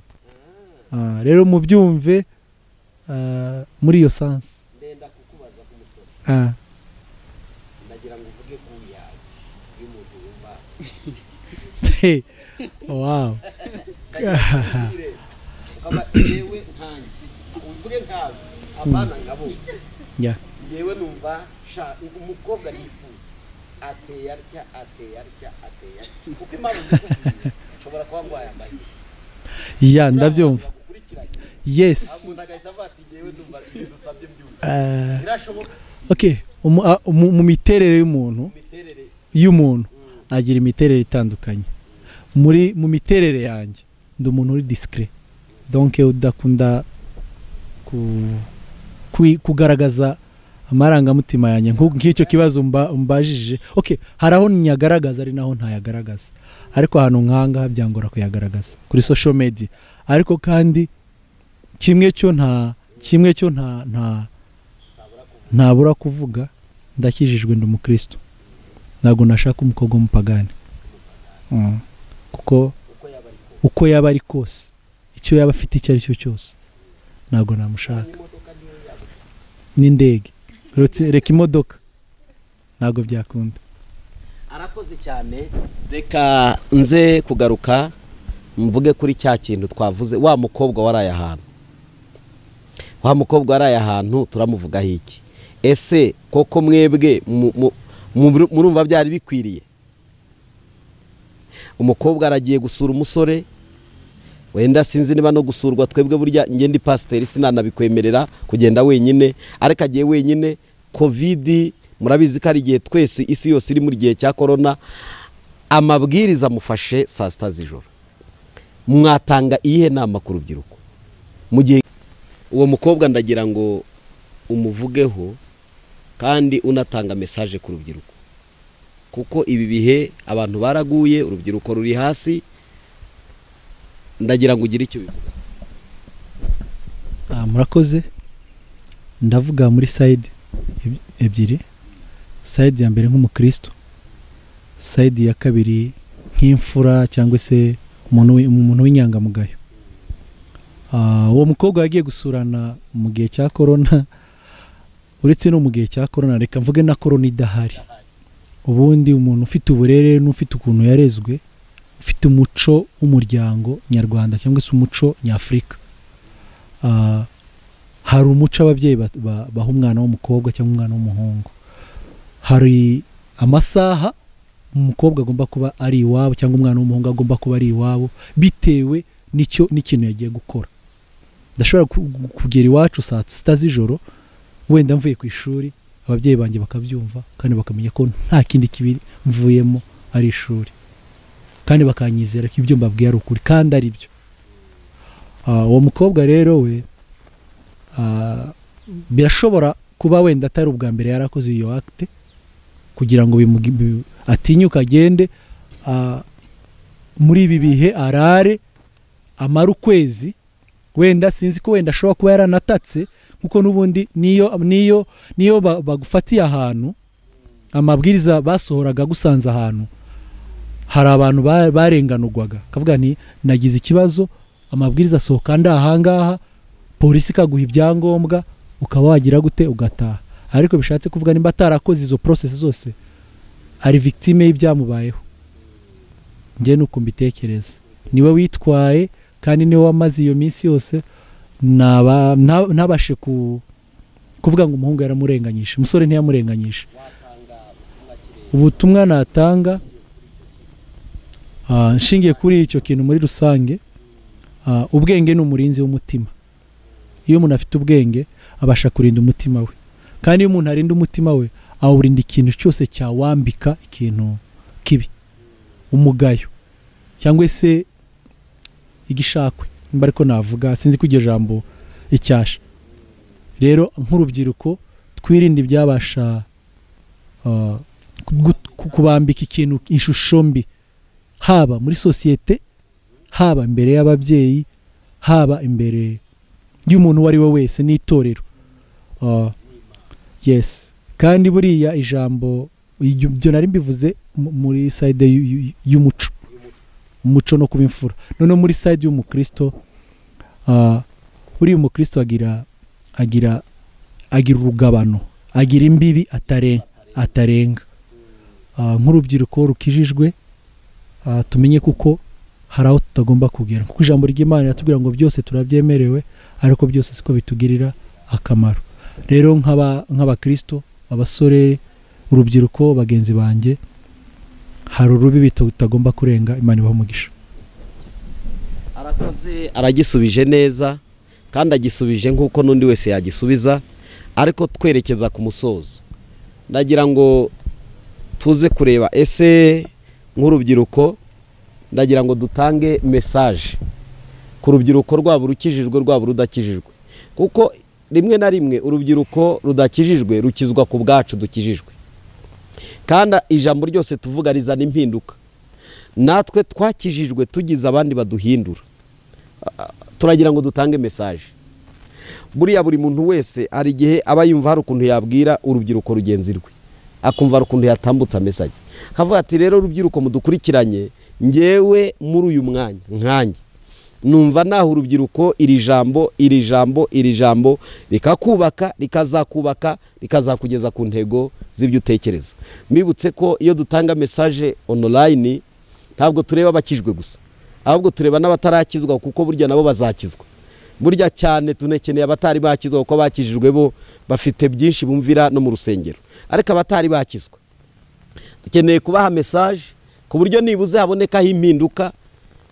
Rero mubyumve muri iyo sens. Ndenda kukubaza k'umusore. Ndagira ngo uvuge ku yawe y'umuntu wumva. Hey, wow. Ndagira ngo utubwire, ukaba yewe nkanjye, uvuge nkawe, abana nka bose. Yewe numva sha umukobwa nifuza ateye atya, ateye atya, ateye atya, kuko impamvu mbikubwiye nshobora kuba ngwayambaye. Ya, ndabyumva. Bagukurikiranye. Yes. Okay, mu miterere y'umuntu agira imiterere itandukanye. Mu miterere yanjye ndi umuntu uri discret, donc udakunda kugaragaza amarangamutima yanjye nk'icyo kibazo umbajije. Okay, hari aho nyagaragaza ari naho ntayagaragaza, ariko ahantu nkanga byangora kuyagaragaza kuri social media. Ariko kandi kimwe cyo ntabura kuvuga, ndakijijwe ndi umukristo, ntabwo nashaka umukobwa w'umupagani, kuko uko yaba ari kose, icyo yaba afite icyo ari cyo cyose, ntabwo namushaka. N'indege, reka imodoka, ntabwo byakunda. Arakoze cyane. Reka nze kugaruka mvuge kuri cya kintu twavuze, wa mukobwa waraye ahantu. Wa mukobwa waraye ahantu turamuvugaho iki? Ese koko mwebwe murumva byari bikwiriye? Umukobwa aragiye gusura umusore, wenda sinzi niba no gusurwa, twebwe burya nge ndi pasiteri sinanabikwemerera kugenda wenyine, ariko agiye wenyine. Covid murabizi ko ari igihe twese isi yose iri muri gihe cya corona, amabwiriza mufashe saa sita z'ijoro. Mwatanga iyihe nama ku rubyiruko mu gihe uwo mukobwa? Ndagira ngo umuvugeho kandi unatanga message ku rubyiruko, kuko ibi bihe abantu baraguye, urubyiruko ruri hasi. Ndagira ngo ugire icyo bivuga. Murakoze. Ndavuga muri side ebyiri. Side ya mbere nk'umukristo, side ya kabiri nk'imfura cyangwa se umuntu w'inyangamugayo. Uwo mukobwa yagiye gusurana mu gihe cya corona, uretse no mu gihe cya corona, reka mvuge na corona idahari. Ubundi umuntu ufite uburere n'ufite ukuntu yarezwe, ufite umuco w'umuryango nyarwanda cyangwa se umuco nyafurika, hari umuco ababyeyi baha umwana w'umukobwa cyangwa umwana w'umuhungu. Hari amasaha umukobwa agomba kuba ari iwabo cyangwa umwana w'umuhungu agomba kuba ari iwabo, bitewe n'icyo n'ikintu yagiye gukora. Ndashobora kugera iwacu saa sita z'ijoro wenda mvuye ku ishuri, ababyeyi banjye bakabyumva kandi bakamenya ko nta kindi kibi mvuyemo ari ishuri, kandi bakanyizera ko ibyo mbabwiye ari ukuri kandi ari byo. Uwo mukobwa rero we birashobora kuba wenda atari ubwa mbere yarakoze iyo acte, kugira ngo atinyuke agende muri ibi bihe arare amara ukwezi. Wenda sinzi ko wenda ashobora kuba yaranatatse, kuko n'ubundi niyo bagufatiye ahantu, amabwiriza basohoraga gusanza ahantu, hari abantu barenganurwaga, kavuga nti nagize ikibazo, amabwiriza asohoka ndahangaha, polisi ikaguha ibyangombwa ukaba wagira gute ugataha. Ariko bishatse kuvuga nimba atarakoze izo process zose, ari victime y'ibyamubayeho. Nge nuko mbitekereza, niwe witwaye kandi niwe wamaze iyo minsi yose, ntabashe kuvuga ngo umuhungu yaramurenganyije, umusore ntiyamurenganyije. Ubutumwa natanga nshingiye kuri icyo kintu muri rusange, ubwenge ni umurinzi w'umutima. Iyo umuntu afite ubwenge abasha kurinda umutima we, kandi iyo umuntu arinda umutima we awurinda ikintu cyose cyawambika ikintu kibi, umugayo cyangwa se igishakwe, nimba ariko navuga, sinzi ko iryo jambo icyasha. Rero nk'urubyiruko twirinde ibyabasha kubambika ikintu ishusho mbi, haba muri sosiyete, haba imbere y'ababyeyi, haba imbere y'umuntu uwo ari we wese n'itorero. Yes, kandi buriya ijambo ibyo nari mbivuze muri side y'umuco, umuco no kuba imfura. None muri side y'umukristo, buriya umukristo agira urugabano, agira imbibi atarenga. Nk'urubyiruko rukijijwe, tumenye kuko hari aho tutagomba kugera, kuko ijambo ry'Imana riratubwira ngo byose turabyemerewe, ariko byose siko bitugirira akamaro. Rero nk'abakristo, abasore, urubyiruko bagenzi banjye, hari urubibi tutagomba kurenga. Imana ibahe umugisha. Arakoze, aragisubije neza. Kandi agisubije nk'uko n'undi wese yagisubiza. Ariko twerekeza ku musozo, ndagira ngo tuze kureba ese nk'urubyiruko, ndagira ngo dutange message ku rubyiruko rwaba rukijijwe rwaba rudakijijwe, kuko rimwe na rimwe urubyiruko rudakijijwe rukizwa ku bwacu dukijijwe, kandi ijambo ryose tuvuga rizana impinduka. Natwe twakijijwe tugize abandi baduhindura. Turagira ngo dutange message. Buriya buri muntu wese hari igihe aba yumva hari ukuntu yabwira urubyiruko rugenzi rwe, akumva hari ukuntu yatambutsa message, akavuga ati rero urubyiruko mudukurikiranye, ngewe muri uyu mwanya nkanjye numva naho urubyiruko iri jambo iri jambo iri jambo rikakubaka, rikazakubaka, rikazakugeza ku ntego z'ibyo utekereza. Mbibutse ko iyo dutanga message online ntabwo tureba abakijwe gusa, ahubwo tureba n'abatarakizwa, kuko burya nabo bazakizwa. Burya cyane tunekeneye abatari bakizwa, kuko bakijijwe bo bafite byinshi bumvira no mu rusengero, ariko abatari bakizwa dukeneye kubaha message ku buryo nibuze habonekaho impinduka,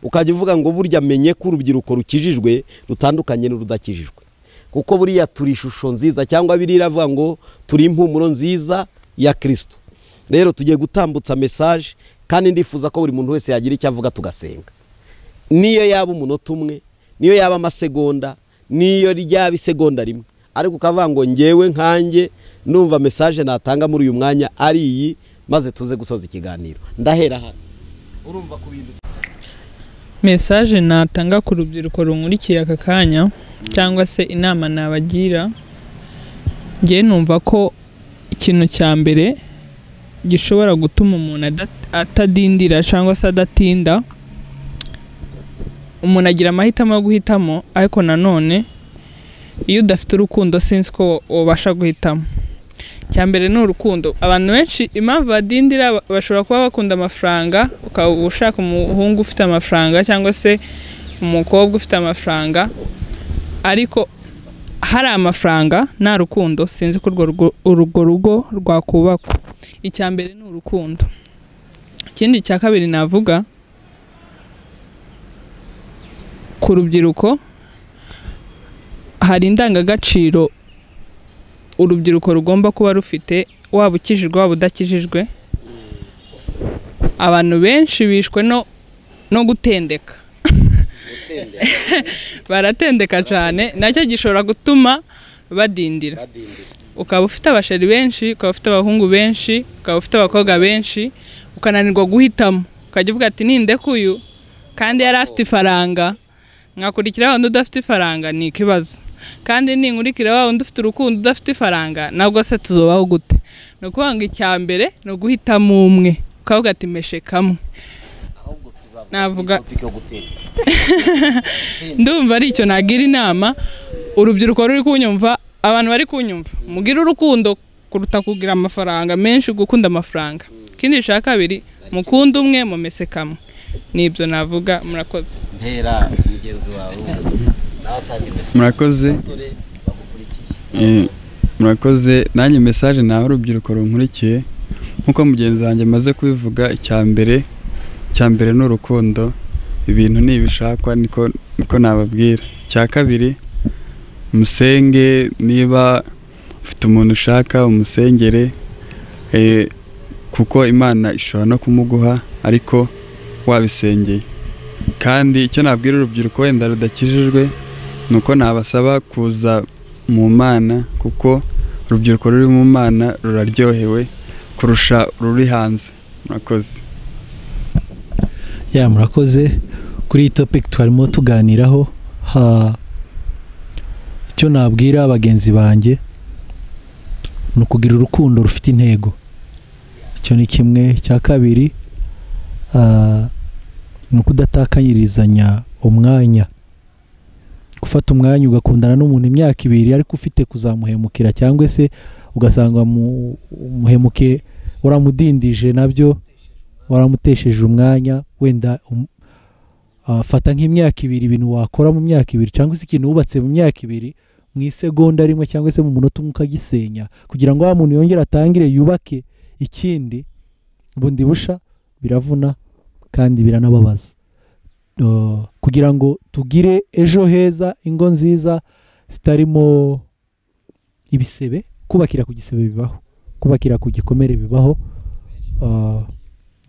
ukajya uvuga ngo burya menye ko urubyiruko rukijijwe rutandukanye n'urudakijijwe, kuko buriya turi ishusho nziza, cyangwa biriya iravuga ngo turi impumuro nziza ya Kristo. Rero tugiye gutambutsa message, kandi ndifuza ko buri muntu wese yagira icyo avuga tugasenga, niyo yaba umunota umwe, niyo yaba amasegonda, niyo ryaba isegonda rimwe, ariko ukavuga ngo ngewe nkanjye numva message natanga muri uyu mwanya ari iyi, maze tuze gusoza ikiganiro. Ndahera hano urumva ku bintu. Message natanga ku rubyiruko runkurikiye aka kanya, cyangwa se inama nabagira, ngewe numva ko ikintu cya mbere gishobora gutuma umuntu atadindira cyangwa se adatinda, umuntu agira amahitamo yo guhitamo, ariko nanone iyo udafite urukundo sinzi ko wabasha guhitamo. Icya mbere ni urukundo. Abantu benshi impamvu badindira bashobora kuba bakunda amafaranga, ukaba ushaka umuhungu ufite amafaranga cyangwa se umukobwa ufite amafaranga, ariko hari amafaranga nta rukundo, sinzi ko urwo rugo rwakubakwa. Icya mbere ni urukundo. Ikindi cya kabiri navuga ku rubyiruko, hari indangagaciro urubyiruko rugomba kuba rufite, waba ukijijwe waba udakijijwe. Abantu benshi bishwe no gutendeka, baratendeka cyane, nacyo gishobora gutuma badindira. Ukaba ufite abasheri benshi, ukaba ufite abahungu benshi, ukaba ufite abakobwa benshi, ukananirwa guhitamo, ukajya uvuga ati nindeka uyu kandi yari afite ifaranga, nkakurikira wa wundi udafite ifaranga ni ikibazo, kandi ninkurikira wa wundi ufite urukundo udafite ifaranga nabwo se tuzobaho gute? Ni ukuvuga ngo icya mbere ni uguhitamo umwe, ukavuga ati meshe kamwe. Navuga ndumva ari icyo nagira inama urubyiruko ruri kunyumva, abantu bari kunyumva, mugire urukundo kuruta kugira amafaranga menshi, gukunda amafaranga. Ikindi cya kabiri, mukunde umwe mumese kamwe. Nibyo navuga, murakoze. Mpera mugenzi wawe nawe atange message. Murakoze. Murakoze. Nanjye message naho urubyiruko runkurikiye, nkuko mugenzi wanjye maze kubivuga, icya mbere ni urukundo, ibintu nibishakwa niko nababwira. Icya kabiri, musenge, niba ufite umuntu ushaka umusengere, kuko Imana ishobora no kumuguha ariko wabisengeye. Kandi icyo nabwira urubyiruko wenda rudakijijwe ni uko nabasaba kuza mu Mana, kuko urubyiruko ruri mu Mana ruraryohewe kurusha ruri hanze. Murakoze. Ya, murakoze. Kuri iyi topic twarimo tuganiraho, icyo nabwira bagenzi banjye ni ukugira urukundo rufite intego. Icyo ni kimwe. Cya kabiri, ni ukudatakanyirizanya umwanya. Gufata umwanya ugakundana n'umuntu imyaka ibiri ariko ufite kuzamuhemukira, cyangwa se ugasanga umuhemuke waramudindije, nabyo waramutesheje umwanya. Wenda fata nk'imyaka ibiri, ibintu wakora mu myaka ibiri cyangwa se ikintu wubatse mu myaka ibiri, mu isegonda rimwe cyangwa se mu munota umwe ukagisenya, kugira ngo wa muntu yongere atangire yubake ikindi bundi busha, biravuna kandi biranababaza. Kugira ngo tugire ejo heza, ingo nziza zitarimo ibisebe. Kubakira ku gisebe bibaho, kubakira ku gikomere bibaho.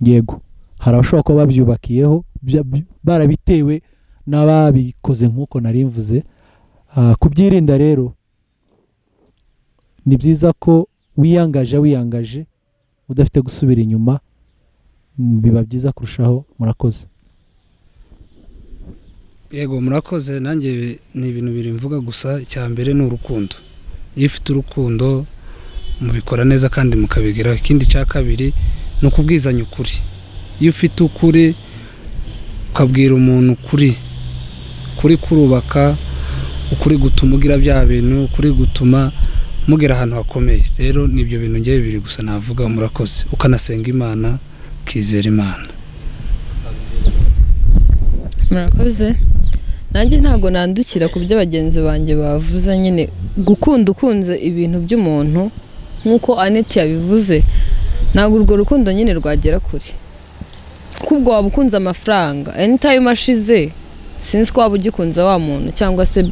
Yego hari abashobora kuba babyubakiyeho barabitewe n'ababikoze nk'uko nari mvuze. Kubyirinda rero ni byiza ko wiyangaje udafite gusubira inyuma, biba byiza kurushaho. Murakoze. Yego murakoze. Nanjye ni ibintu biri mvuga gusa. Icya mbere ni urukundo. Iyo ufite urukundo mubikora neza kandi mukabigeraho. Ikindi cya kabiri ni ukubwizanya ukuri. Iyo ufite ukuri ukabwira umuntu ukuri, kuri kurubaka, ukuri gutuma ugira bya bintu, ukuri gutuma mugera ahantu hakomeye. Rero nibyo bintu ngiye bibiri gusa navuga. Murakoze. Ukanasenga Imana, ukizera Imana. Murakoze. Nanjye ntago nandukira ku byo bagenzi banjye bavuze. Nyine gukunda ukunze ibintu by'umuntu nkuko Aneti yabivuze, ntabwo urwo rukundo nyine rwagera kure, kuko ubwo waba ukunze amafaranga anytime ashize sinzi ko waba ugikunze wa muntu, cyangwa se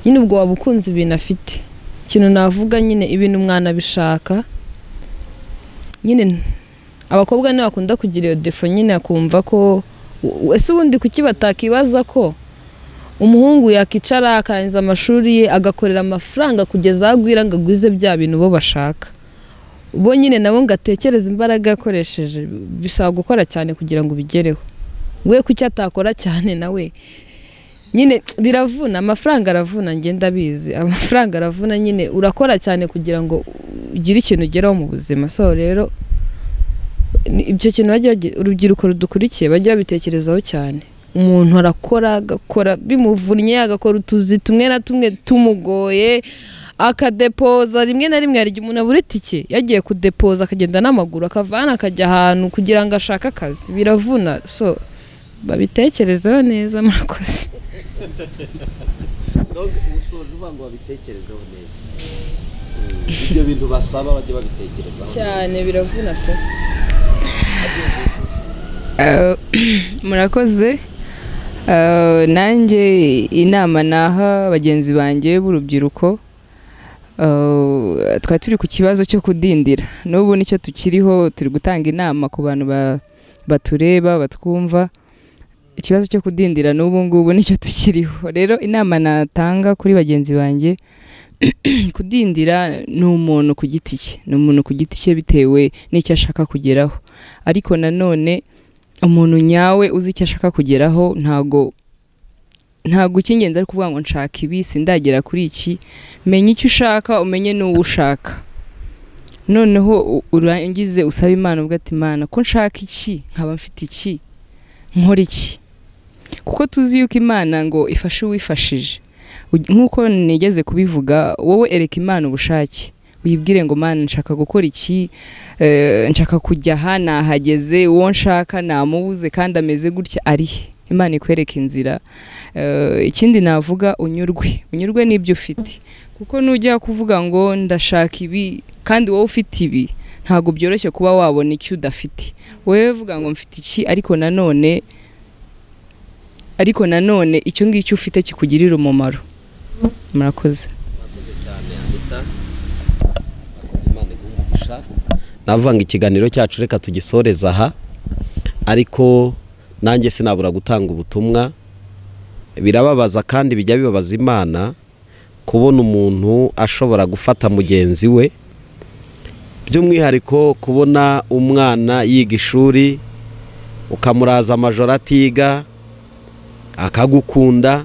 nyine ubwo waba ukunze ibintu afite. Ikintu navuga nyine ibintu umwana bishaka nyine, abakobwa nibo bakunda kugira iyo defo nyine, akumva ko ese ubundi kuki batakibaza ko umuhungu yakicara akarangiza amashuri ye agakorera amafaranga kugeza agwira ngo agwize bya bintu bo bashaka. Bo nyine nabo ngatekereza imbaraga yakoresheje, bisaba gukora cyane kugira ngo ubigereho. We kuki atakora cyane nawe nyine biravuna, amafaranga aravuna, ngenda abizi, amafaranga aravuna nyine, urakora cyane kugira ngo ugire ikintu ugeraho mu buzima. So rero ibyo kintu bajya urubyiruko rudukurikiye bajya babitekerezaho cyane. Umuntu arakora agakora bimuvunnye, agakora utuzi tumwe na tumwe tumugoye, akadepoza rimwe na rimwe. Hari igihe umuntu abura itike yagiye kudepoza akagenda n'amaguru akavana akajya ahantu kugira ngo ashake akazi, biravuna. So babitekerezeho neza. Murakoze. Donc usoje uvuga ngo babitekerezeho neza, ibyo bintu basaba bajye babitekerezaho cyane, biravuna pe. Murakoze. Nanjye inama naha bagenzi banjye b'urubyiruko, twari turi ku kibazo cyo kudindira, n'ubu nicyo tukiriho, turi gutanga inama ku bantu batureba batwumva. Ikibazo cyo kudindira n'ubu ngubu nicyo tukiriho. Rero inama natanga kuri bagenzi banjye, kudindira ni umuntu ku giti cye, ni umuntu ku giti cye bitewe n'icyo ashaka kugeraho. Ariko nanone umuntu nyawe uzi icyo ashaka kugeraho, ntago icy'ingenzi ari kuvuga ngo nshaka ibi sindagera kuri iki. Menya icyo ushaka, umenye n'uwo ushaka, noneho urangize usabe Imana uvuga ati Imana ko nshaka iki, nkaba mfite iki, nkora iki. Kuko tuzi yuko Imana ngo ifashe uwifashije. Nkuko nigeze kubivuga, wowe ereka Imana ubushake, uyibwire ngo Mana nshaka gukora iki, nshaka kujya aha nahageze, uwo nshaka namubuze kandi ameze gutya ari he. Imana ikwereka inzira. Ikindi navuga, unyurwe n'ibyo ufite, kuko nujya kuvuga ngo ndashaka ibi kandi wowe ufite ibi, ntabwo byoroshye kuba wabona icyo udafite. Wowe vuga ngo mfite iki, ariko nanone icyo ngicyo ufite kikugirira umumaro. Murakoze. Murakoze cyane Anita. Murakoze, Imana iguhe umugisha. Navuga ngo ikiganiro cyacu reka tugisoreza aha, ariko nanjye sinabura gutanga ubutumwa. Birababaza kandi bijya bibabaza Imana kubona umuntu ashobora gufata mugenzi we, by'umwihariko kubona umwana yiga ishuri ukamuraza amajoro atiga akagukunda,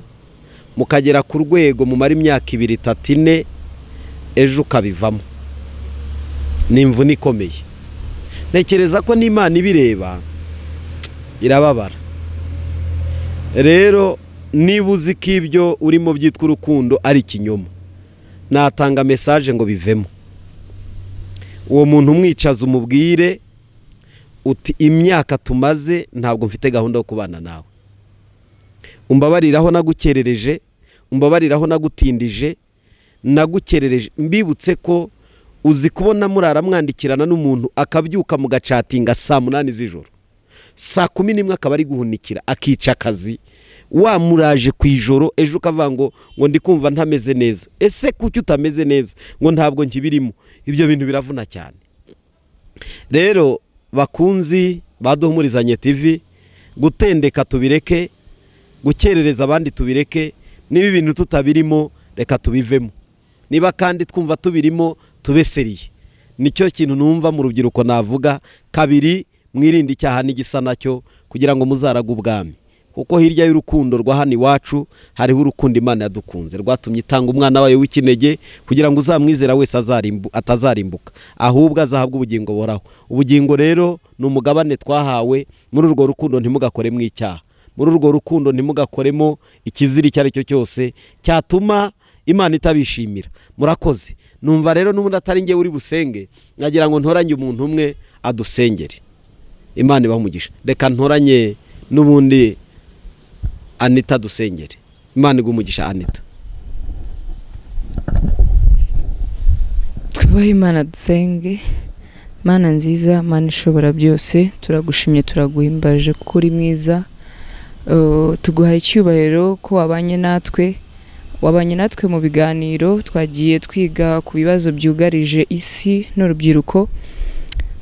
mukagera ku rwego mumara imyaka 2, 3, 4, ejo ukabivamo. Ni imvune ikomeye. Ntekereza ko n'Imana ibireba irababara. Rero niba uzi ko ibyo urimo byitwa urukundo ari ikinyoma, natanga message ngo bivemo. Uwo muntu umwicaza umubwire uti imyaka tumaze ntabwo mfite gahunda yo kubana nawe, umbabariraho nagukerereje, umbabariraho nagutindije, nagukerereje. Mbibutse ko uzi kubona murara mwandikirana n'umuntu akabyuka mugacatinga saa 8 z'ijoro, Saa 11 akaba ari guhunikira akica akazi, wamuraje ku ijoro, ejo ukavuga ngo ndi kumva ntameze neza. Ese kuki utameze neza? Ngo ntabwo nkibirimo. Ibyo bintu biravuna cyane. Rero bakunzi baduhumurizanye TV, gutendeka tubireke, gukerereza abandi tubireke, niba ibintu tutabirimo reka tubivemo, niba kandi twumva tubirimo tubeseriye. Nicyo kintu numva mu rubyiruko navuga. Kabiri, mwirinde icyaha n'igisa nacyo kugira ngo muzarage ubwami, kuko hirya y'urukundo rwa hano iwacu hariho urukundo Imana yadukunze rwatumye itanga umwana wayo w'ikinege kugira ngo uzamwizera wese atazarimbuka, ahubwo azahabwa ubugingo buhoraho. Ubugingo rero ni umugabane twahawe. Muri urwo rukundo ntimugakoremo icyaha, muri urwo rukundo ntimugakoremo ikizira icyo ari cyo cyose cyatuma Imana itabishimira. Murakoze. Numva rero n'ubundi atari njye uri busenge, nkagira ngo ntoranye umuntu umwe adusengere. Imana ibahe umugisha. Reka ntoranye n'ubundi Anita dusengere. Imana iguhe umugisha Anita. Twubahe Imana dusenge. Mana nziza, Mana ishobora byose, turagushimye, turaguhimbaje kuko uri mwiza. Tuguhaye icyubahiro ko wabanye natwe, wabanye natwe mu biganiro twagiye twiga ku bibazo byugarije isi n'urubyiruko.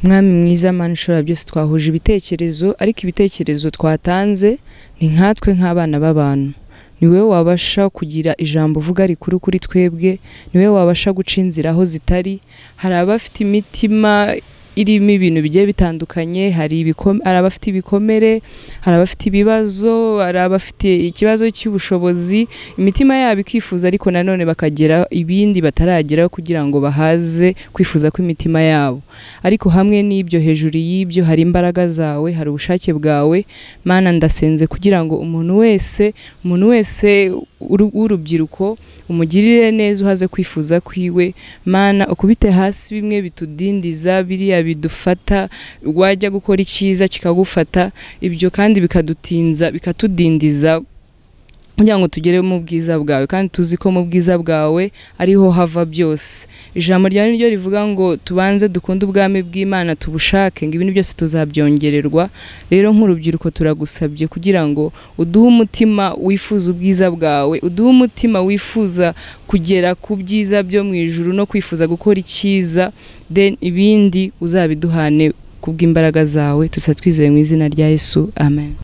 Mwami mwiza, Mana ishobora byose, twahuje ibitekerezo, ariko ibitekerezo twatanze ni nkatwe nk'abana b'abantu. Ni wowe wabasha kugira ijambo uvuga rikuru kuri twebwe, ni wowe wabasha guca inzira aho zitari. Hari abafite imitima irimo ibintu bigiye bitandukanye, hari abafite ibikomere, hari abafite ibibazo, hari abafite ikibazo cy'ubushobozi, imitima yabo ikifuza ariko nanone bakagera ibindi batarageraho kugira ngo bahaze kwifuza kw'imitima yabo. Ariko hamwe n'ibyo, hejuru y'ibyo hari imbaraga zawe, hari ubushake bwawe. Mana ndasenze kugira ngo umuntu wese w'urubyiruko umugirire neza, uhaze kwifuza kwiwe. Mana ukubite hasi bimwe bitudindiza, biriya bidufata, wajya gukora icyiza kikagufata, ibyo kandi bikadutinza, bikatudindiza kugira ngo tugere mu bwiza bwawe, kandi tuzi ko mu bwiza bwawe ariho hava byose. Ijambo ryawe niryo rivuga ngo tubanze dukunde ubwami bw'Imana tubushake, ngo ibintu byose tuzabyongererwa. Rero nk'urubyiruko turagusabye kugira ngo uduhe umutima wifuza ubwiza bwawe, uduhe umutima wifuza kugera ku byiza byo mu ijuru no kwifuza gukora icyiza, then ibindi uzabiduhane kubw'imbaraga zawe. Tusa twizeye mu izina rya Yesu, amen.